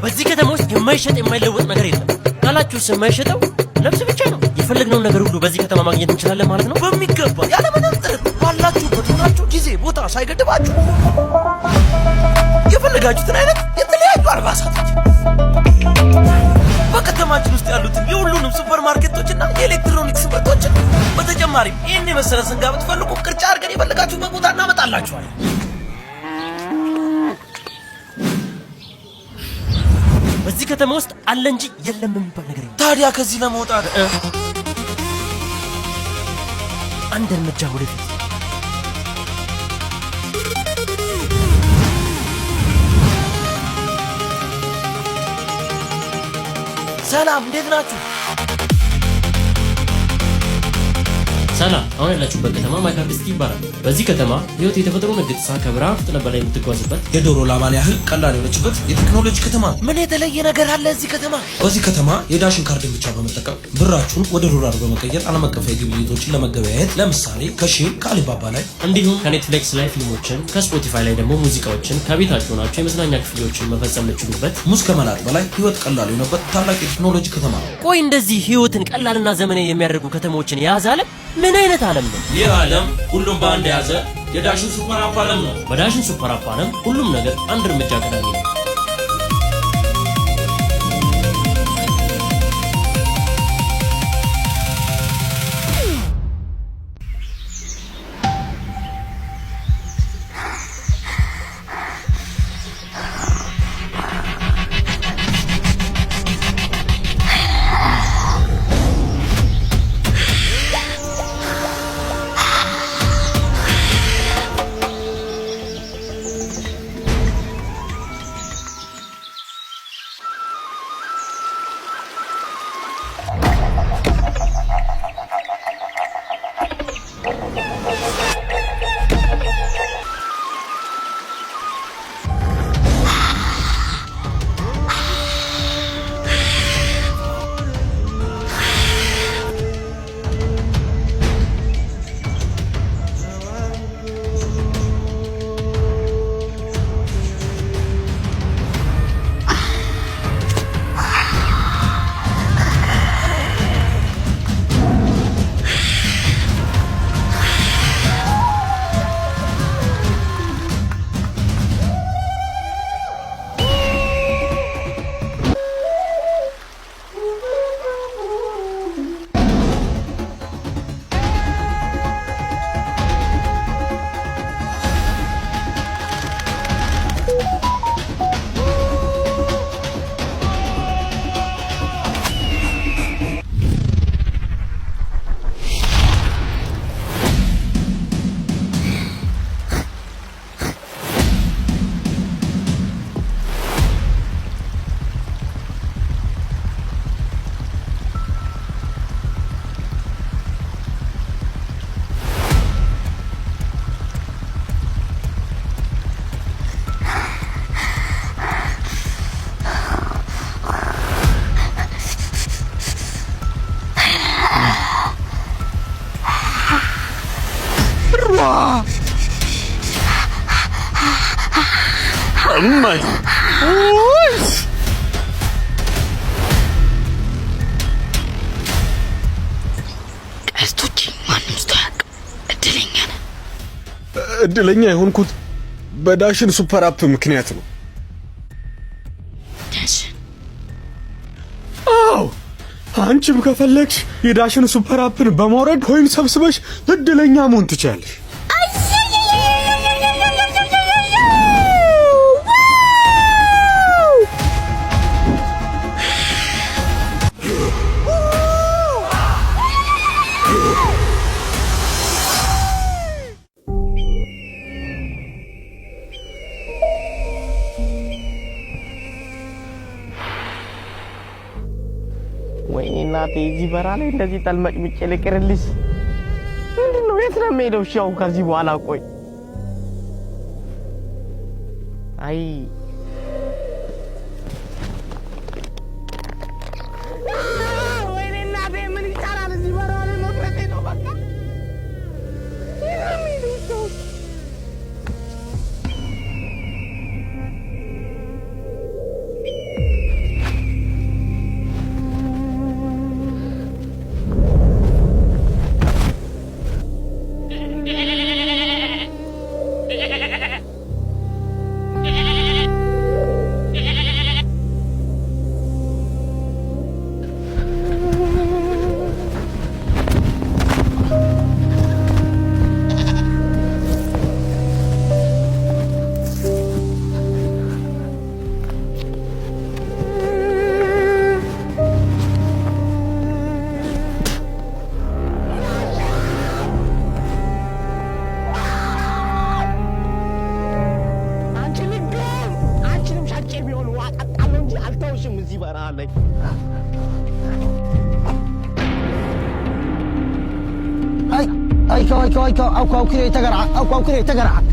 በዚህ ከተማ ውስጥ የማይሸጥ የማይለወጥ ነገር የለም። ካላችሁስ የማይሸጠው ነፍስ ብቻ ነው። የፈለግነውን ነገር ሁሉ በዚህ ከተማ ማግኘት እንችላለን ማለት ነው። በሚገባ ያለምንም ጥርጥር ባላችሁበት ሆናችሁ ጊዜ ቦታ ሳይገድባችሁ የፈለጋችሁትን አይነት የተለያዩ አልባሳቶች፣ በከተማችን ውስጥ ያሉትን የሁሉንም ሱፐር ማርኬቶችና የኤሌክትሮኒክስ ምርቶችን፣ በተጨማሪም ይህን የመሰለ ስንጋ ብትፈልጉ ቅርጫ አድርገን የፈለጋችሁበት ቦታ እናመጣላችኋለን። በዚህ ከተማ ውስጥ አለ እንጂ የለም የሚባል ነገር የለም። ታዲያ ከዚህ ለመውጣት አንድ እርምጃ ወደፊት። ሰላም፣ እንዴት ናችሁ? ሰላም፣ አሁን ያላችሁበት ከተማ ማይካርድ ሲቲ ይባላል። በዚህ ከተማ ህይወት የተፈጥሮ ንግድ ከብርሃን ፍጥነት በላይ የምትጓዝበት፣ የዶሮ ላባን ያህል ቀላል የሆነችበት የቴክኖሎጂ ከተማ ነው። ምን የተለየ ነገር አለ እዚህ ከተማ? በዚህ ከተማ የዳሽን ካርድን ብቻ በመጠቀም ብራችሁን ወደ ዶላር በመቀየር ዓለም አቀፋዊ ግብይቶችን ለመገበያየት፣ ለምሳሌ ከሺን፣ ከአሊባባ ላይ፣ እንዲሁም ከኔትፍሊክስ ላይ ፊልሞችን፣ ከስፖቲፋይ ላይ ደግሞ ሙዚቃዎችን ከቤታችሁ ሆናችሁ የመዝናኛ ክፍያዎችን መፈጸም የምትችሉበት፣ ሙዝ ከመላጥ በላይ ህይወት ቀላል የሆነበት ታላቅ የቴክኖሎጂ ከተማ ነው። ቆይ፣ እንደዚህ ህይወትን ቀላልና ዘመናዊ የሚያደርጉ ከተሞችን የያዘ ዓለም ምን አይነት ዓለም ነው? ይህ ዓለም ሁሉም በአንድ የያዘ የዳሽን super app ዓለም ነው። በዳሽን super app ዓለም ሁሉም ነገር አንድ እርምጃ ቀዳሚ ነው። እማኝ። እድለኛ የሆንኩት በዳሽን ሱፐር አፕ ምክንያት ነው። ዳሽን? አዎ፣ አንቺም ከፈለግሽ የዳሽን ሱፐር አፕን በማውረድ coin ሰብስበሽ እድለኛ መሆን ትችያለሽ። ወይኔ እናቴ፣ እዚህ በረሃ ላይ እንደዚህ ጠልመጭምጬ ልቅርልሽ? ምንድን ነው? የት ነው የምሄደው? እሺ አሁን ከዚህ በኋላ ቆይ፣ አይ ወይኔ እናቴ፣ ምን ይቻላል? እዚህ በረሃ ላይ መቅረቴ ነው በቃ። የት ነው የምሄደው? እሺ አሁን? አንቺ ልግም፣ አንቺንም ሻጬ ቢሆን ውሃ ጠጣለሁ እንጂ አልተውሽም እዚህ በረሃ ላይ። Ay, ay, ay, ay, ay, ay, ay, ay, ay.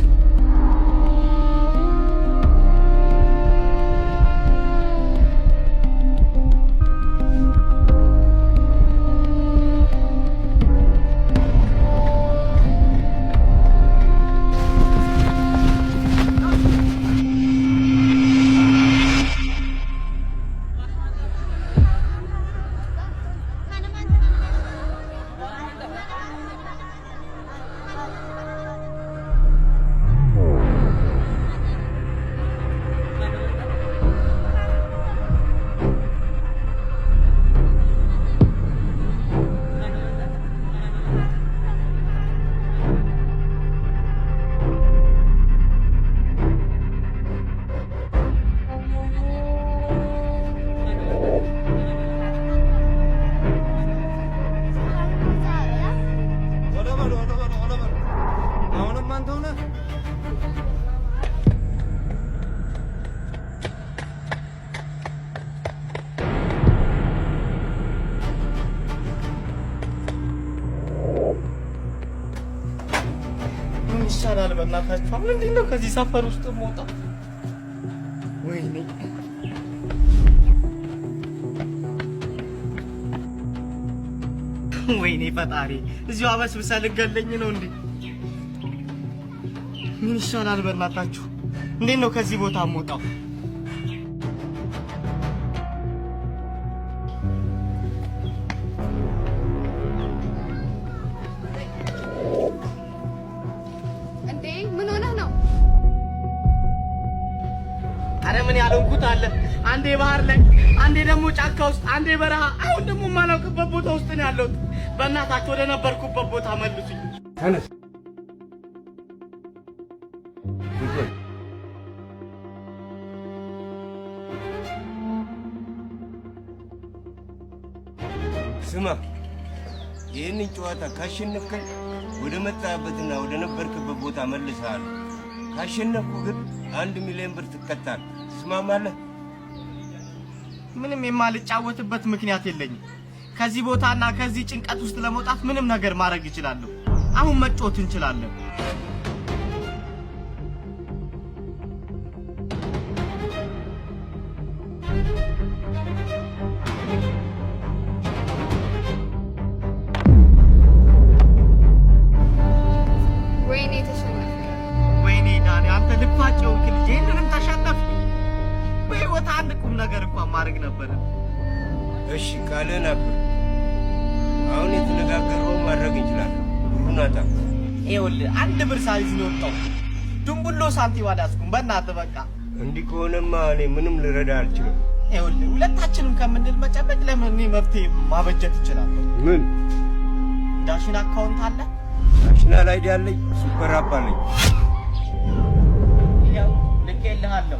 አሁንም አንተ ሆነህ ምን ይሻላል? በእናታችሁ አሁን እንዴት ነው ከዚህ ሰፈር ውስጥ የምወጣው? ወይኔ፣ ወይኔ ፈጣሪ፣ እዚሁ አበስብሰህ ልገለኝ ነው እንዴ? ምን ይሻላል? በእናታችሁ እንዴት ነው ከዚህ ቦታ የምወጣው? እንዴ፣ ምን ሆነህ ነው? አረ ምን ያልሆንኩት አለ። አንዴ ባህር ላይ፣ አንዴ ደግሞ ጫካ ውስጥ፣ አንዴ በረሃ፣ አሁን ደግሞ የማላውቅበት ቦታ ውስጥ ነው ያለሁት። በእናታችሁ ወደ ነበርኩበት ቦታ መልሱኝ። ተነስ። ስማ፣ ይህንን ጨዋታ ካሸነፍከኝ ወደ መጣህበትና ወደ ነበርክበት ቦታ መልስሃለሁ። ካሸነፍኩ ግን 1 ሚሊዮን ብር ትቀጣለህ። ትስማማለህ? ምንም የማልጫወትበት ምክንያት የለኝም። ከዚህ ቦታና ከዚህ ጭንቀት ውስጥ ለመውጣት ምንም ነገር ማድረግ እችላለሁ። አሁን መጫወት እንችላለን። ወይኔ ተሸነፍኩ። ወይኔ ዳኒ፣ አንተ ልፋጭ የሆንክ ልጅ፣ ይህንንም ተሸነፍክ። በህይወት አንድ ቁም ነገር እንኳን ማድረግ ነበረ። እሺ፣ ቃልህን አክብር። አሁን የተነጋገርነውን ማድረግ እንችላለን። ብሩን አጣ። ይኸውልህ አንድ ብር ሳልይዝ ነው የወጣሁት። ድንቡሎ ሳንቲም አልያዝኩም። በእናትህ በቃ እንዲህ ከሆነማ እኔ ምንም ልረዳ አልችልም። ይኸውልህ ሁለታችንም ከምንል መጨበጥ ለምን እኔ መፍትሄ ማበጀት እችላለሁ። ምን? ዳሽን account አለ? National ID አለኝ፣ super app አለኝ። ያው ልኬልሃለሁ።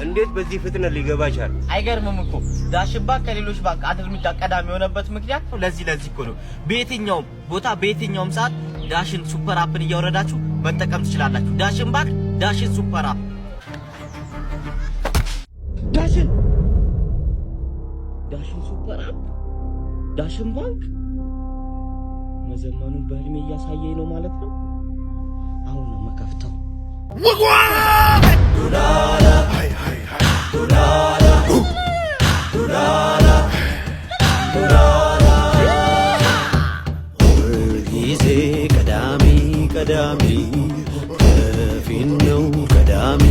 እንዴት በዚህ ፍጥነት ሊገባ ቻለ? አይገርምም እኮ ዳሽን ባንክ ከሌሎች ባንክ አንድ እርምጃ ቀዳሚ የሆነበት ምክንያት ለዚህ ለዚህ እኮ ነው። በየትኛውም ቦታ በየትኛውም ሰዓት ዳሽን super app ን እያወረዳችሁ መጠቀም ትችላላችሁ። ዳሽን ባንክ፣ ዳሽን super app። ዳሽን ዳሽን super app፣ ዳሽን ባንክ መዘመኑን በህልሜ እያሳየኝ ነው ማለት ነው። አሁን ነው መከፍተው። ሁልጊዜ ቀዳሚ ቀዳሚ ከፊት ነው ቀዳሚ።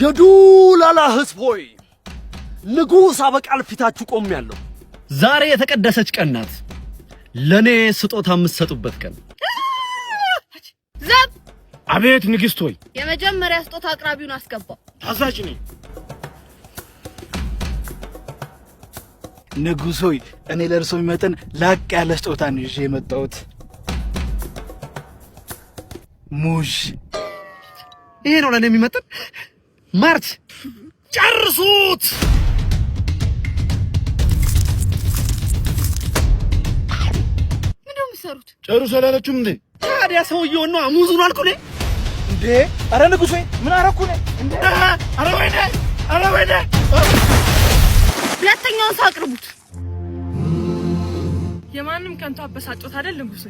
የዱላላ ህዝብ ሆይ፣ ንጉሥ አበቃል ፊታችሁ ቆሜያለሁ። ዛሬ የተቀደሰች ቀን ናት። ለኔ ስጦታ የምትሰጡበት ቀን። ዘብ! አቤት ንግሥት ሆይ። የመጀመሪያ ስጦታ አቅራቢውን አስገባው። ታዛዥ ነኝ። ንጉሥ ሆይ፣ እኔ ለእርሶ የሚመጥን ላቅ ያለ ስጦታ ነው ይዤ የመጣሁት። ሙዝ። ይሄ ነው ለኔ የሚመጥን። ማርች ጨርሱት። ምንድን ነው የምትሰሩት? ጨርሱ አላለችም እንዴ? ታዲያ ሰውየውን ነው ሙዙን አልኩ እኔ። እንዴ! አረ ንጉሥ ሆይ፣ ምን አረኩ እኔ? እንዴ! አረ ወይኔ! አረ ወይኔ! ሁለተኛውን ሰው አቅርቡት። የማንም ከንቱ አበሳጮት አይደል ንጉሴ?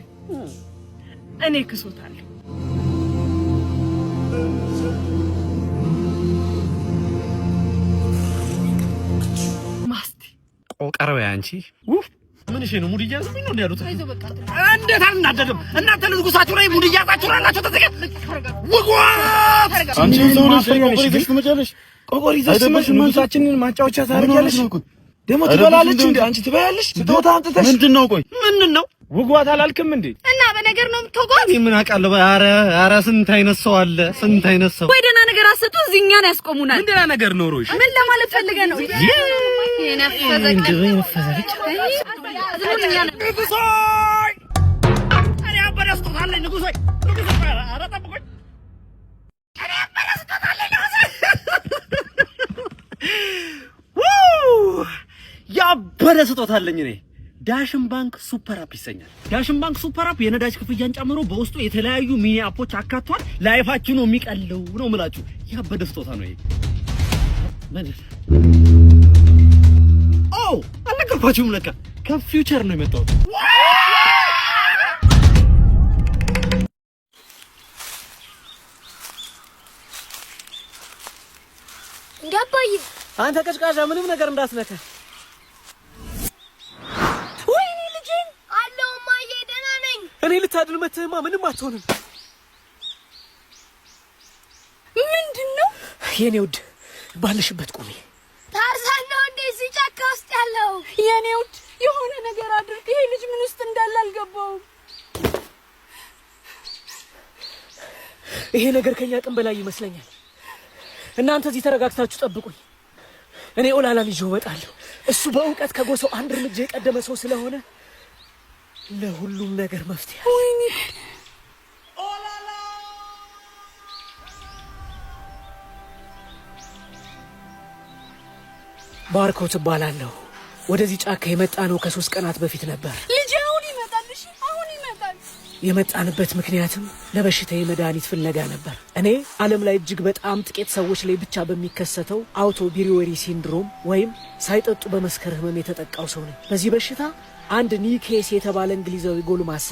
እኔ ክሶታለሁ። ማስቲ ቆቀረው አንቺ ምን እሺ ነው mood እያያዙብኝ ነው እንዴ ያሉት? አይዞህ በቃ። እንዴት አልናደድም? እናንተ ለንጉሳችሁ ላይ mood እያያዛችሁ ላላችሁ ተዘጋ ውጓት። አንቺ ሰው ነሽ፣ ቆቆር ይዘሽ ትመጫለሽ። ቆቆር ይዘሽ አይደበርሽም ስመሽ አንቺ? ንጉሳችንን ማጫወቻ ምን ሆነሽ ታደርጊያለሽ? ነው እኮ? ደግሞ አይደበርሽም ትበላለች እንዴ? እንዴ? አንቺ ትበያለሽ? ስጦታ አምጥተሽ ምንድን ነው? ቆይ ምንድን ነው? ውጓት አላልክም እንዴ? እና በነገር ነው የምትወጓት? እኔ ምን አውቃለሁ? ኧረ ኧረ ስንት አይነት ሰው አለ፣ ስንት አይነት ሰው። ወይ ደህና ነገር አሰጡ፣ እዚህ እኛን ያስቆሙናል። ምን ደህና ነገር ኖሮሽ? ምን ለማለት ፈልገህ ነው? የነፈዘ እንደው የነፈዘ ብቻ። ንጉሥ ሆይ፣ እኔ ያበደ ስጦታ አለኝ። ንጉሥ ሆይ፣ ንጉሥ ሆይ፣ ኧረ ጠብቁኝ። እኔ ያበደ ስጦታ አለኝ። ንጉሥ ሆይ፣ ያበደ ስጦታ አለኝ እኔ። ዳሽን ባንክ super app ይሰኛል። ዳሽን ባንክ super app የነዳጅ ክፍያን ጨምሮ በውስጡ የተለያዩ mini app ኦች አካቷል። Life ኣችሁ ነው የሚቀለው ነው የምላችሁ። ያበደ ስጦታ ነው ይሄ። ምን? ኦ አልነገርኳችሁም ለካ ከ future ነው የመጣሁት። እንዴ አባዬ፣ አንተ ቀጭቃዣ ምንም ነገር እንዳትነካ። ወይኔ ልጄን! አለሁ እማዬ፣ ደህና ነኝ። እኔ ልታድል መትህማ ምንም አትሆንም። ምንድን ነው? የኔ ውድ ባለሽበት ቁሚ። ታርዛን ነው እንዴ እዚህ ጫካ ውስጥ ያለው? የኔ ውድ የሆነ ነገር አድርግ። ይሄ ልጅ ምን ውስጥ እንዳለ አልገባውም። ይሄ ነገር ከኛ አቅም በላይ ይመስለኛል። እናንተ እዚህ ተረጋግታችሁ ጠብቁኝ። እኔ ኦላላን ይዤው እመጣለሁ። እሱ በእውቀት ከጎሳው አንድ እርምጃ የቀደመ ሰው ስለሆነ ለሁሉም ነገር መፍትሄ አለ። ወይኔ ባርኮት እባላለሁ። ወደዚህ ጫካ የመጣ ነው ከ3 ቀናት በፊት ነበር። ልጄ አሁን ይመጣል። እሺ አሁን ይመጣል። የመጣንበት ምክንያትም ለበሽታዬ መድኃኒት ፍለጋ ነበር። እኔ ዓለም ላይ እጅግ በጣም ጥቂት ሰዎች ላይ ብቻ በሚከሰተው auto brewery syndrome ወይም ሳይጠጡ በመስከር ህመም የተጠቃው ሰው ነኝ። በዚህ በሽታ አንድ ኒኬስ የተባለ እንግሊዛዊ ጎልማሳ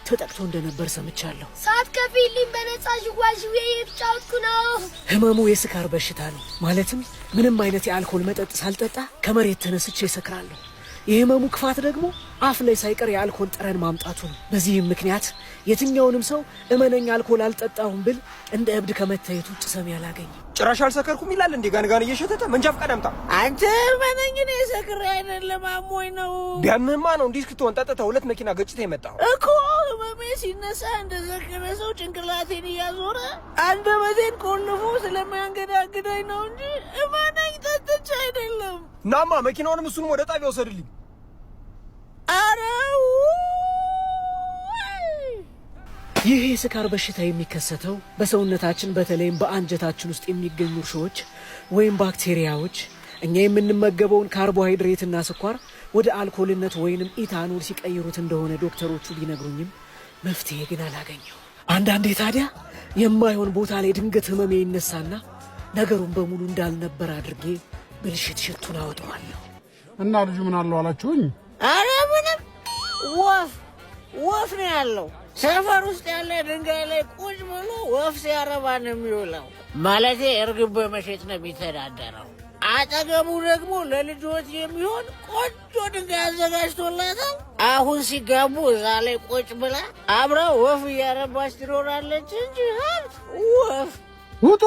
ተጠቅቶ እንደነበር ሰምቻለሁ። ሳትከፍይልኝ በነፃ ዥዋዥዌ እየተጫወትኩ ነው። ህመሙ የስካር በሽታ ነው። ማለትም ምንም አይነት የአልኮል መጠጥ ሳልጠጣ ከመሬት ተነስቼ እሰክራለሁ። የህመሙ ክፋት ደግሞ አፍ ላይ ሳይቀር የአልኮል ጠረን ማምጣቱ ነው። በዚህም ምክንያት የትኛውንም ሰው እመነኝ አልኮል አልጠጣሁም ብል እንደ እብድ ከመታየት ውጭ ሰሚ አላገኝም። ጭራሽ አልሰከርኩም ይላል እንዴ? ጋን ጋን እየሸተተ መንጃ ፈቃድ አምጣ። አንተ እመነኝ፣ እኔ ሰክሬ አይደለም አሞኝ ነው። ቢያምህማ ነው እንዲህ እስክትሆን ጠጥተህ ሁለት መኪና ገጭተህ የመጣኸው እኮ። ህመሜ ሲነሳ እንደ ሰከረ ሰው ጭንቅላቴን እያዞረ አንደበቴን ቆልፎ ስለሚያንገዳግደኝ ነው እንጂ እመነኝ ጠጥቼ አይደለም። ናማ መኪናውንም እሱንም ወደ ጣቢያ ውሰድልኝ። ኧረ ይህ የስካር በሽታ የሚከሰተው በሰውነታችን በተለይም በአንጀታችን ውስጥ የሚገኙ እርሾዎች ወይም ባክቴሪያዎች እኛ የምንመገበውን ካርቦሃይድሬትና ስኳር ወደ አልኮልነት ወይንም ኢታኖል ሲቀይሩት እንደሆነ ዶክተሮቹ ቢነግሩኝም መፍትሄ ግን አላገኘው። አንዳንዴ ታዲያ የማይሆን ቦታ ላይ ድንገት ህመሜ ይነሳና ነገሩን በሙሉ እንዳልነበር አድርጌ ብልሽት ሽቱን አወጣዋለሁ። እና ልጁ ምን አለው አላችሁኝ? አረ ምንም፣ ወፍ ወፍ ነው ያለው። ሰፈር ውስጥ ያለ ድንጋይ ላይ ቁጭ ብሎ ወፍ ሲያረባ ነው የሚውለው። ማለቴ እርግብ በመሸጥ ነው የሚተዳደረው። አጠገቡ ደግሞ ለልጆች የሚሆን ቆንጆ ድንጋይ አዘጋጅቶላታል። አሁን ሲጋቡ እዛ ላይ ቁጭ ብላ አብራ ወፍ እያረባች ትኖራለች እንጂ ሀብት ወፍ ውጡ።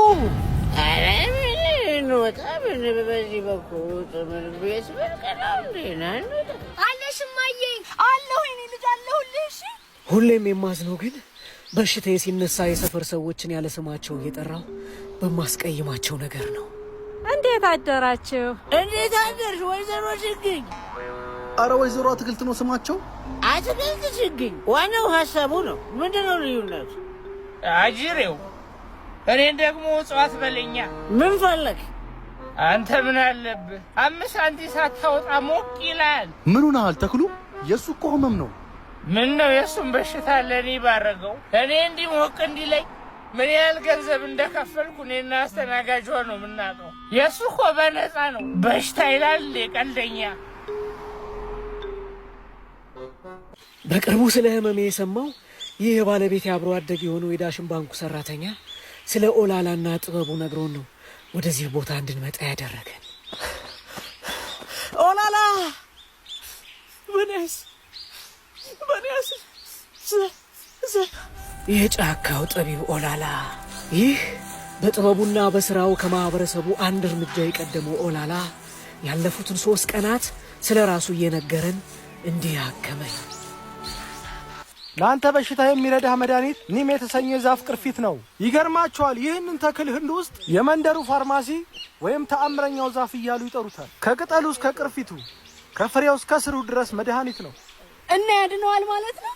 ኧረ ምን እንወጣ? ምን በዚህ በኩል ውጡ። ምን ቤት ብርቅ ነው እንዴ? ና እንውጣ። አለሽ እማዬ፣ አለሁ የኔ ልጅ አለሁልሽ። እሺ ሁሌም የማዝነው ግን በሽታዬ ሲነሳ የሰፈር ሰዎችን ያለ ስማቸው እየጠራው በማስቀይማቸው ነገር ነው። እንዴት አደራችሁ? እንዴት አደርሽ ወይዘሮ ችግኝ? አረ ወይዘሮ አትክልት ነው ስማቸው። አትክልት ችግኝ፣ ዋናው ሀሳቡ ነው። ምንድን ነው ልዩነቱ? አጅሬው እኔን ደግሞ እጽዋት በለኛ። ምን ፈለግ? አንተ ምን አለብህ? 5 ሳንቲም ሳታወጣ ሞቅ ይላል። ምን ሆነሃል ተክሉ? የእሱ እኮ ህመም ነው። ምን ነው የእሱን በሽታ ለእኔ ባረገው። እኔ እንዲህ ሞቅ እንዲለኝ ምን ያህል ገንዘብ እንደከፈልኩ እኔና አስተናጋጇ ነው የምናውቀው። የእሱ እኮ በነፃ ነው። በሽታ ይላል እንዴ ቀልደኛ። በቅርቡ ስለ ህመሜ የሰማው ይህ የባለቤቴ አብሮ አደግ የሆነው የዳሽን ባንኩ ሰራተኛ ስለ ኦላላና ጥበቡ ነግሮን ነው ወደዚህ ቦታ እንድንመጣ ያደረገን። ኦላላ በኔስ በኔስ የጫካው ጠቢብ ኦላላ። ይህ በጥበቡና በስራው ከማህበረሰቡ አንድ እርምጃ የቀደመው ኦላላ ያለፉትን 3 ቀናት ስለ ራሱ እየነገረን እንዲህ አከመን። ለአንተ በሽታ የሚረዳህ መድኃኒት ኒም የተሰኘ የዛፍ ቅርፊት ነው። ይገርማቸዋል። ይህንን ተክል ህንድ ውስጥ የመንደሩ ፋርማሲ ወይም ተአምረኛው ዛፍ እያሉ ይጠሩታል። ከቅጠሉ እስከ ቅርፊቱ፣ ከፍሬው እስከ ስሩ ድረስ መድኃኒት ነው። እና ያድነዋል ማለት ነው።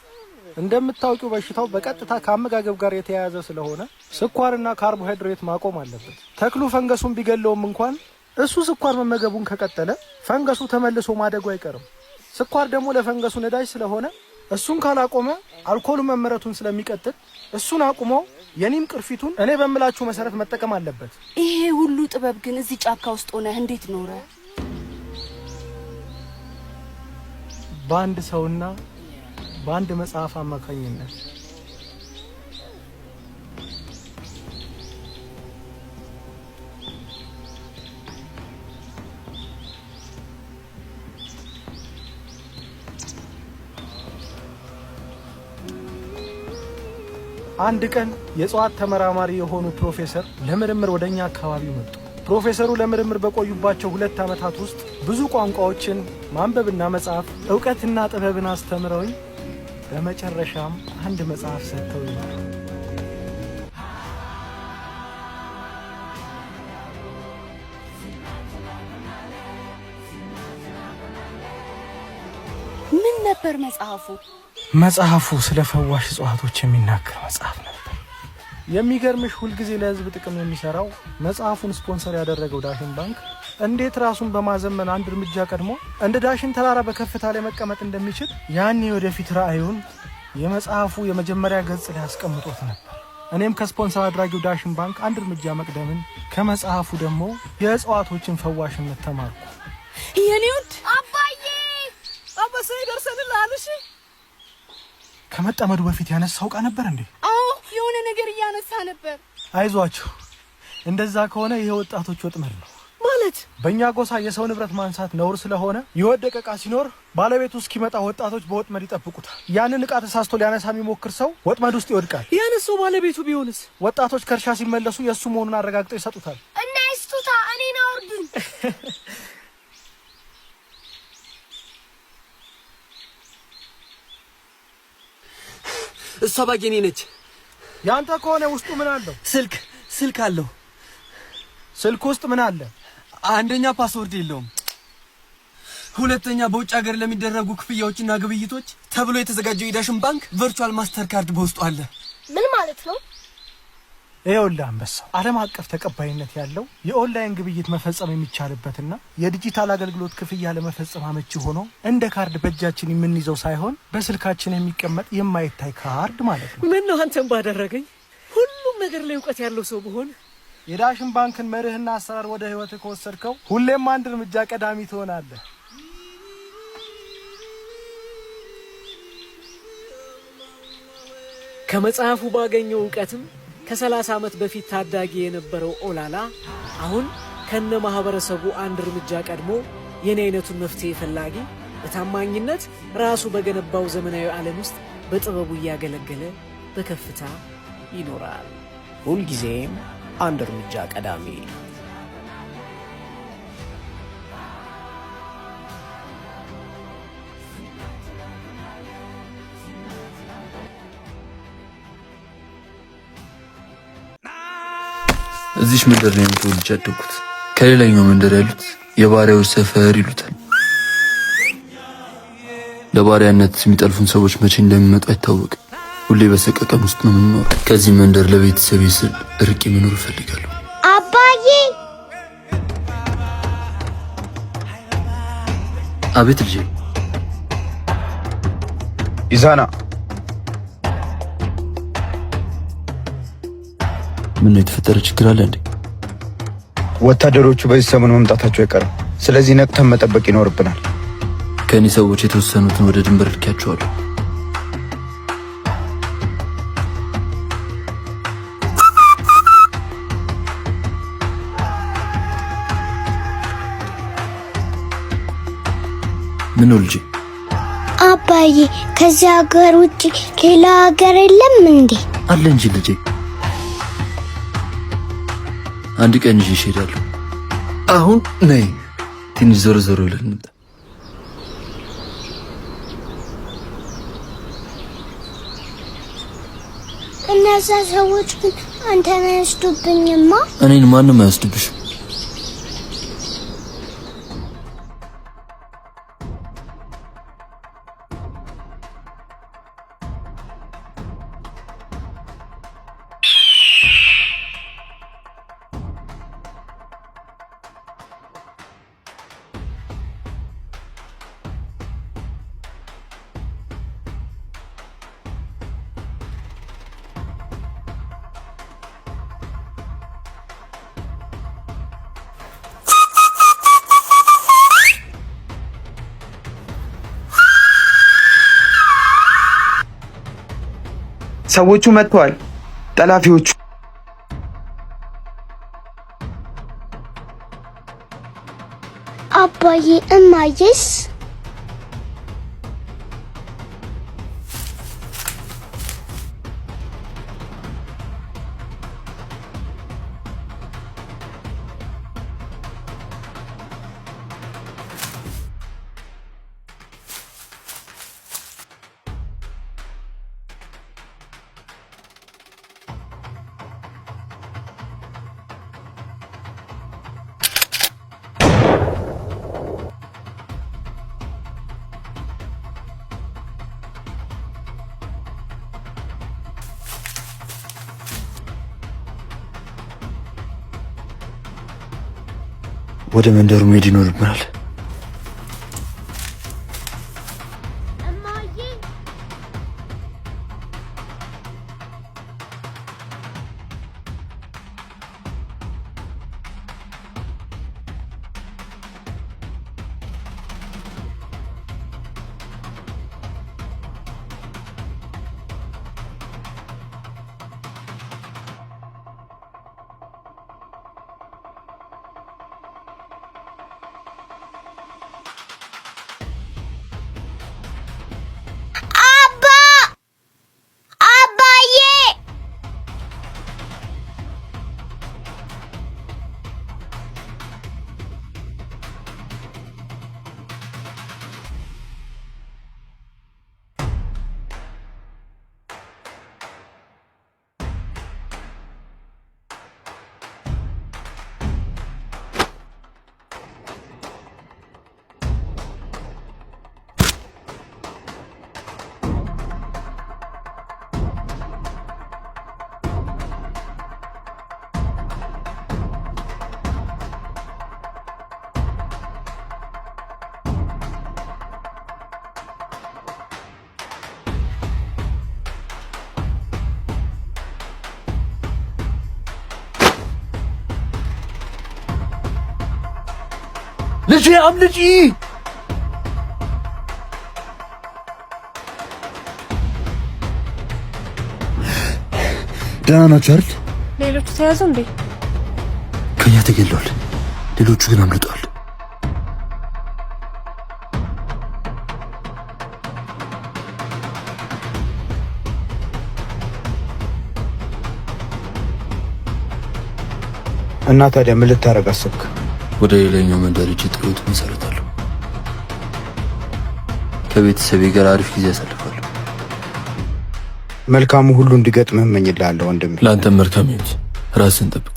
እንደምታውቂው በሽታው በቀጥታ ከአመጋገብ ጋር የተያያዘ ስለሆነ ስኳርና ካርቦሃይድሬት ማቆም አለበት። ተክሉ ፈንገሱን ቢገለውም እንኳን እሱ ስኳር መመገቡን ከቀጠለ ፈንገሱ ተመልሶ ማደጉ አይቀርም። ስኳር ደግሞ ለፈንገሱ ነዳጅ ስለሆነ እሱን ካላቆመ አልኮሉ መመረቱን ስለሚቀጥል እሱን አቁሞ የኒም ቅርፊቱን እኔ በምላችሁ መሰረት መጠቀም አለበት። ይሄ ሁሉ ጥበብ ግን እዚህ ጫካ ውስጥ ሆነህ እንዴት ኖረ? በአንድ ሰውና በአንድ መጽሐፍ አማካኝነት። አንድ ቀን የእጽዋት ተመራማሪ የሆኑ ፕሮፌሰር ለምርምር ወደ እኛ አካባቢ መጡ። ፕሮፌሰሩ ለምርምር በቆዩባቸው 2 ዓመታት ውስጥ ብዙ ቋንቋዎችን ማንበብና መጻፍ፣ እውቀትና ጥበብን አስተምረውኝ በመጨረሻም አንድ መጽሐፍ ሰጥተውኛል። ምን ነበር መጽሐፉ? መጽሐፉ ስለ ፈዋሽ እጽዋቶች የሚናገር መጽሐፍ ነበር። የሚገርምሽ ሁልጊዜ ለሕዝብ ጥቅም የሚሰራው መጽሐፉን ስፖንሰር ያደረገው ዳሽን ባንክ እንዴት ራሱን በማዘመን አንድ እርምጃ ቀድሞ እንደ ዳሽን ተራራ በከፍታ ላይ መቀመጥ እንደሚችል ያኔ ወደፊት ራዕዩን የመጽሐፉ የመጀመሪያ ገጽ ላይ አስቀምጦት ነበር። እኔም ከስፖንሰር አድራጊው ዳሽን ባንክ አንድ እርምጃ መቅደምን ከመጽሐፉ ደግሞ የእጽዋቶችን ፈዋሽነት ተማርኩ። የኔ ውድ አባዬ፣ አባሳይ ደርሰንልሃል። እሺ ከመጠመዱ በፊት ያነሳው ዕቃ ነበር እንዴ? አዎ፣ የሆነ ነገር እያነሳ ነበር። አይዟችሁ፣ እንደዛ ከሆነ ይሄ ወጣቶች ወጥመድ ነው። ማለት ማለት? በእኛ ጎሳ የሰው ንብረት ማንሳት ነውር ስለሆነ የወደቀ ዕቃ ሲኖር ባለቤቱ እስኪመጣ ወጣቶች በወጥመድ ይጠብቁታል። ያንን ዕቃ ተሳስቶ ሊያነሳ የሚሞክር ሰው ወጥመድ ውስጥ ይወድቃል። ያነሳው ባለቤቱ ቢሆንስ? ወጣቶች ከእርሻ ሲመለሱ የእሱ መሆኑን አረጋግጠው ይሰጡታል። እና ይስጡታ፣ እኔን አውርዱኝ። እሷ bag የኔ ነች። ያንተ ከሆነ ውስጡ ምን አለው? ስልክ አለው። ስልክ ውስጥ ምን አለ? አንደኛ password የለውም። ሁለተኛ በውጭ ሀገር ለሚደረጉ ክፍያዎችና ግብይቶች ተብሎ የተዘጋጀው የዳሽን ባንክ virtual master card በውስጡ አለ። ምን ማለት ነው? ይኸውልህ አንበሳው፣ ዓለም አቀፍ ተቀባይነት ያለው የኦንላይን ግብይት መፈጸም የሚቻልበትና የዲጂታል አገልግሎት ክፍያ ለመፈጸም አመቺ ሆኖ እንደ ካርድ በእጃችን የምንይዘው ሳይሆን በስልካችን የሚቀመጥ የማይታይ ካርድ ማለት ነው። ምን ነው አንተን ባደረገኝ። ሁሉም ነገር ላይ እውቀት ያለው ሰው ብሆን። የዳሽን ባንክን መርህና አሰራር ወደ ህይወትህ ከወሰድከው ሁሌም አንድ እርምጃ ቀዳሚ ትሆናለህ። ከመጽሐፉ ባገኘው እውቀትም ከ30 ዓመት በፊት ታዳጊ የነበረው ኦላላ አሁን ከነ ማህበረሰቡ አንድ እርምጃ ቀድሞ የኔ አይነቱን መፍትሄ ፈላጊ በታማኝነት ራሱ በገነባው ዘመናዊ ዓለም ውስጥ በጥበቡ እያገለገለ በከፍታ ይኖራል። ሁልጊዜም አንድ እርምጃ ቀዳሚ። እዚች መንደር ላይ ነው ተወልጄ ያደግኩት። ከሌላኛው መንደር ያሉት የባሪያዎች ሰፈር ይሉታል። ለባሪያነት የሚጠልፉን ሰዎች መቼ እንደሚመጡ አይታወቅም። ሁሌ በሰቀቀን ውስጥ ነው የምንኖረው። ከዚህ መንደር ለቤተሰቤ ስል ርቄ መኖር እፈልጋለሁ። አባዬ። አቤት ልጄ። ኢዛና። ምን ነው፣ የተፈጠረ ችግር አለ እንዴ? ወታደሮቹ በዚህ ሰሞን መምጣታቸው አይቀርም። ስለዚህ ነቅተን መጠበቅ ይኖርብናል። ከእኔ ሰዎች የተወሰኑትን ወደ ድንበር ልኬያቸዋለሁ። ምን ነው ልጄ? አባዬ፣ ከዚህ ሀገር ውጭ ሌላ ሀገር የለም እንዴ? አለ እንጂ ልጄ። አንድ ቀን ይዤሽ እሄዳለሁ። አሁን ነይ፣ ትንሽ ዞር ዞር ብለን እንምጣ። እነዛ ሰዎች ግን አንተን አይወስዱብኝማ? እኔን ማንም አይወስድብሽም። ሰዎቹ መጥተዋል። ጠላፊዎቹ። አባዬ፣ እማዬስ? ወደ መንደሩ መሄድ ይኖርብናል። እማዬ። ልጄ አምልጪ! ደህና ናችሁ አይደል? ሌሎቹ ተያዙ እንዴ? ከኛ ተገለዋል። ሌሎቹ ግን አምልጠዋል። እና ታዲያ ምን ልታደርግ አሰብክ? ወደ ሌላኛው መንደር ሄጄ ጥሩ ሕይወት መሰረታለሁ። ከቤተሰቤ ጋር አሪፍ ጊዜ አሳልፋለሁ። መልካሙ ሁሉ እንዲገጥምህ እመኝልሃለሁ ወንድሜ። ለአንተም መልካም ሕይወት። ራስህን ጠብቅ።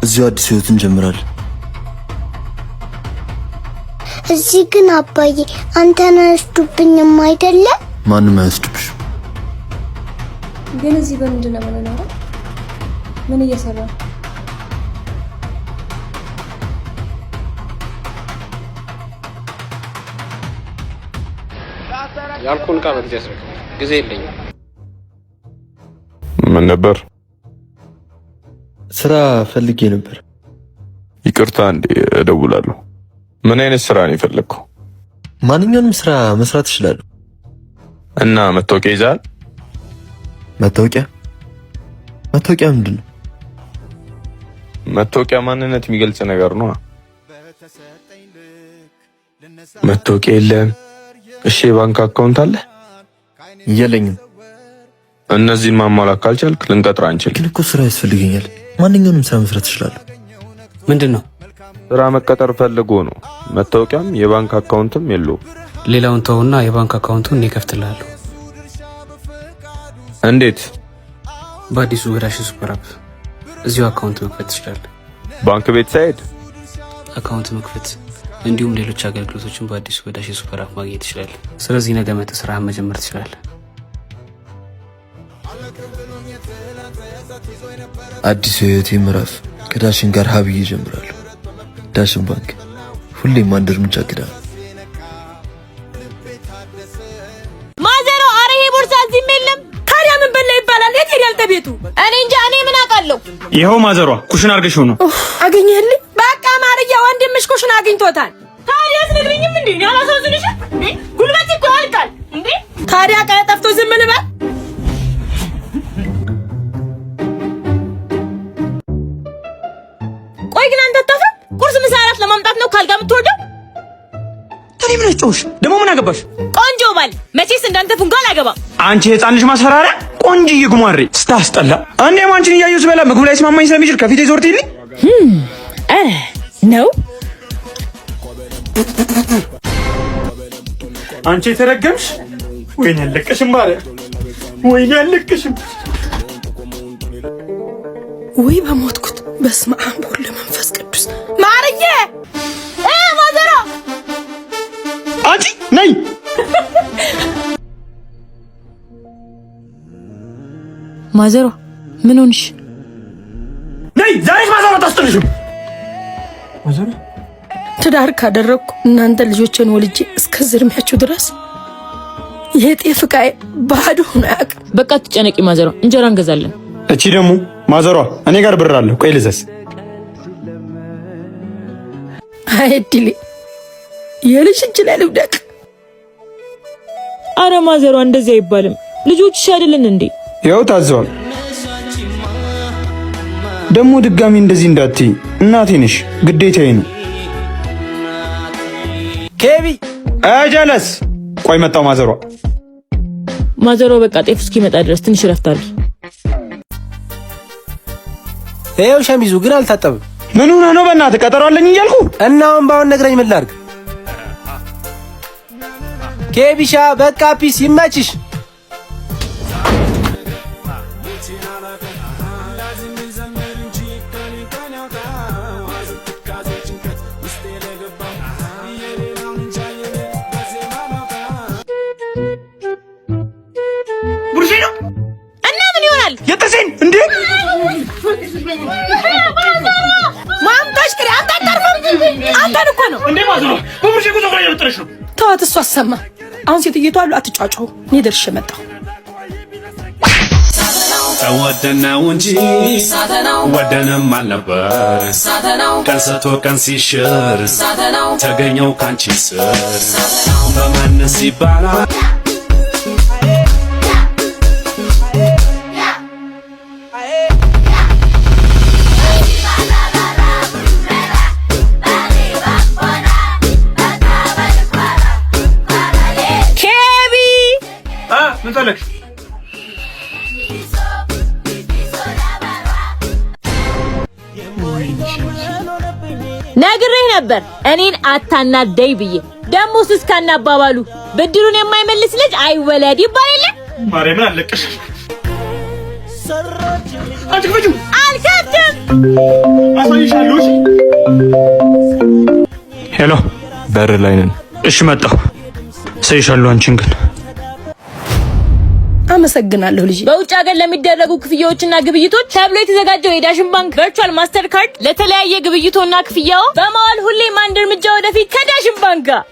እዚሁ አዲስ ሕይወት እንጀምራለን። እዚህ ግን አባዬ አንተን አይወስዱብኝም አይደለ? ማንም አይወስድብሽ። ግን እዚህ በምንድን ነው የምንኖረው? ምን እየሰራ ነው? ያልኩህን ዕቃ በጊዜ አስረክብ። ጊዜ የለኝም። ምን ነበር? ስራ ፈልጌ ነበር። ይቅርታ እንዴ፣ እደውላለሁ። ምን አይነት ስራ ነው የፈለግከው? ማንኛውንም ስራ መስራት እችላለሁ። እና መታወቂያ ይዘሃል? መታወቂያ? መታወቂያ ምንድን ነው? መታወቂያ ማንነት የሚገልጽ ነገር ነው። መታወቂያ የለም። እሺ፣ የባንክ account አለ? የለኝም። እነዚህን ማሟላት ካልቻልክ ልንቀጥር አንችልም። ግን እኮ ስራ ያስፈልገኛል። ማንኛውንም ስራ መስራት እችላለሁ። ምንድን ነው? ስራ መቀጠር ፈልጎ ነው። መታወቂያም የባንክ account ም የለውም። ሌላውን ተውና የባንክ account ኡን እኔ እከፍትልሃለሁ። እንዴት? በአዲሱ በዳሽን super app እዚሁ account መክፈት ትችላለህ። ባንክ ቤት ሳይሄድ account መክፈት እንዲሁም ሌሎች አገልግሎቶችን በአዲሱ በዳሽን super app ማግኘት ትችላለህ። ስለዚህ ነገ መጥተህ ስራህን መጀመር ትችላለህ። አዲሱ የህይወቴ ምዕራፍ ከዳሽን ጋር ሀ ብዬ እጀምራለሁ። ዳሽን ባንክ ሁሌም አንድ እርምጃ ቀዳሚ። ማዘሮ፣ አረ ይሄ ቦርሳ እዚህም የለም። ታዲያ ምን በላ ይባላል? የት ሄዳል ተቤቱ? እኔ እንጃ፣ እኔ ምን አውቃለሁ? ይኸው ማዘሯ ኩሽን አድርገሽው ነው። አገኘህልኝ? በቃ ማርያ፣ ወንድምሽ ኩሽን አግኝቶታል። ታዲያ አትነግሪኝም እንዴ? እኔ አላሳዝንሽም እንዴ? ጉልበት እኮ ያልቃል እንዴ? ታዲያ ዕቃ ጠፍቶ ዝም ልበል? ቆይ ግን አንተ አታፍርም? ቁርስ፣ ምሳ፣ እራት ለማምጣት ነው ካልጋ የምትወርደው? እኔ ምን አስጨውሽ ደግሞ ምን አገባሽ? ቆንጆ ባል መቼስ እንዳንተ ፉንጋ አላገባም። አንቺ የህፃን ልጅ ማስፈራሪያ፣ ቆንጅዬ ጉማሬ ስታስጠላ። እኔም አንቺን እያየሁ ስበላ ምግቡ ላይ ስማማኝ ስለሚችል ከፊቴ ዞር ትይልኝ። ኧረ ነው። አንቺ የተረገምሽ! ወይኔ አለቀሽም ባሪያ፣ ወይኔ አለቀሽም። ውይ በሞትኩት! በስመ አብ ወወልድ ወመንፈስ ቅዱስ። ማርዬ እ ማዘሯ አንቺ ነይ። ማዘሯ ምን ሆንሽ? ነይ ዛሬሽ ማዘሯ ታስጥልሽም። ማዘሯ ትዳር ካደረግኩ እናንተ ልጆችን ወልጄ እስከዚህ እድሜያችሁ ድረስ የጤፍ ዕቃዬ ባዶ ሆኖ አያውቅም። በቃ አትጨነቂ ማዘሯ፣ እንጀራ እንገዛለን። እቺ ደግሞ ማዘሯ እኔ ጋር ብር አለ። ቆይ ልዘዝ። አይ እድሌ፣ የልጅ እጅ ላይ ልውደቅ። አረ ማዘሯ እንደዚህ አይባልም። ልጆችሽ አይደለን እንዴ? ይኸው ታዘዋል። ደግሞ ድጋሚ እንደዚህ እንዳትይ፣ እናቴ ነሽ፣ ግዴታዬ ነው። ኬቢ ጀለስ ቆይ መጣው ማዘሯ። ማዘሯ በቃ ጤፍ እስኪመጣ ድረስ ትንሽ እረፍት አድርጊ። ይኸው ሸሚዙ ግን አልታጠብም። ምን ሆነህ ነው? በእናትህ ቀጠሮ አለኝ እያልኩ እና አሁን በአሁን ነግረኝ ምን ላድርግ? ኬቢሻ በቃ peace ይመችሽ። ቡርሼ ነው እና ምን ይሆናል? የጥርሴን እንዴ ማምጣሽ ቅሪ አንተ አታርፍም። አንተን እኮ ነው እንዴ ማዘሯ በቡርሼ እኮ ፀጉሬን እየበጠረሽ ነው። ተዋት፣ እሱ አሰማ። አሁን ሴትየቷ አሉ፣ አትጫጫሁ። እኔ ደርሼ መጣሁ። ተወደነው እንጂ ወደንም አልነበር፣ ቀን ሰጥቶ ቀን ሲሽር ተገኘው ካንቺ ስር በማንስ ይባላል። ኬቢ። ምን ፈለግሽ? ነግሬህ ነበር እኔን አታናደይ ብዬ። ደግሞ እስካና አባባሉ ብድሩን የማይመልስ ልጅ አይወለድ ይባል የለ። ማርያምን አለቅሽ። አንቺ ክፈችው። አልከፍትም። አሳይሻለሁ። እሺ። Hello፣ በር ላይ ነን። እሺ መጣሁ። ሰይሻለሁ አንቺን ግን። አመሰግናለሁ ልጄ። በውጭ ሀገር ለሚደረጉ ክፍያዎችና ግብይቶች ተብሎ የተዘጋጀው የዳሽን ባንክ virtual ማስተር ካርድ ለተለያየ ግብይቶና ክፍያው በማዋል ሁሌም አንድ እርምጃ ወደፊት ከዳሽን ባንክ ጋር።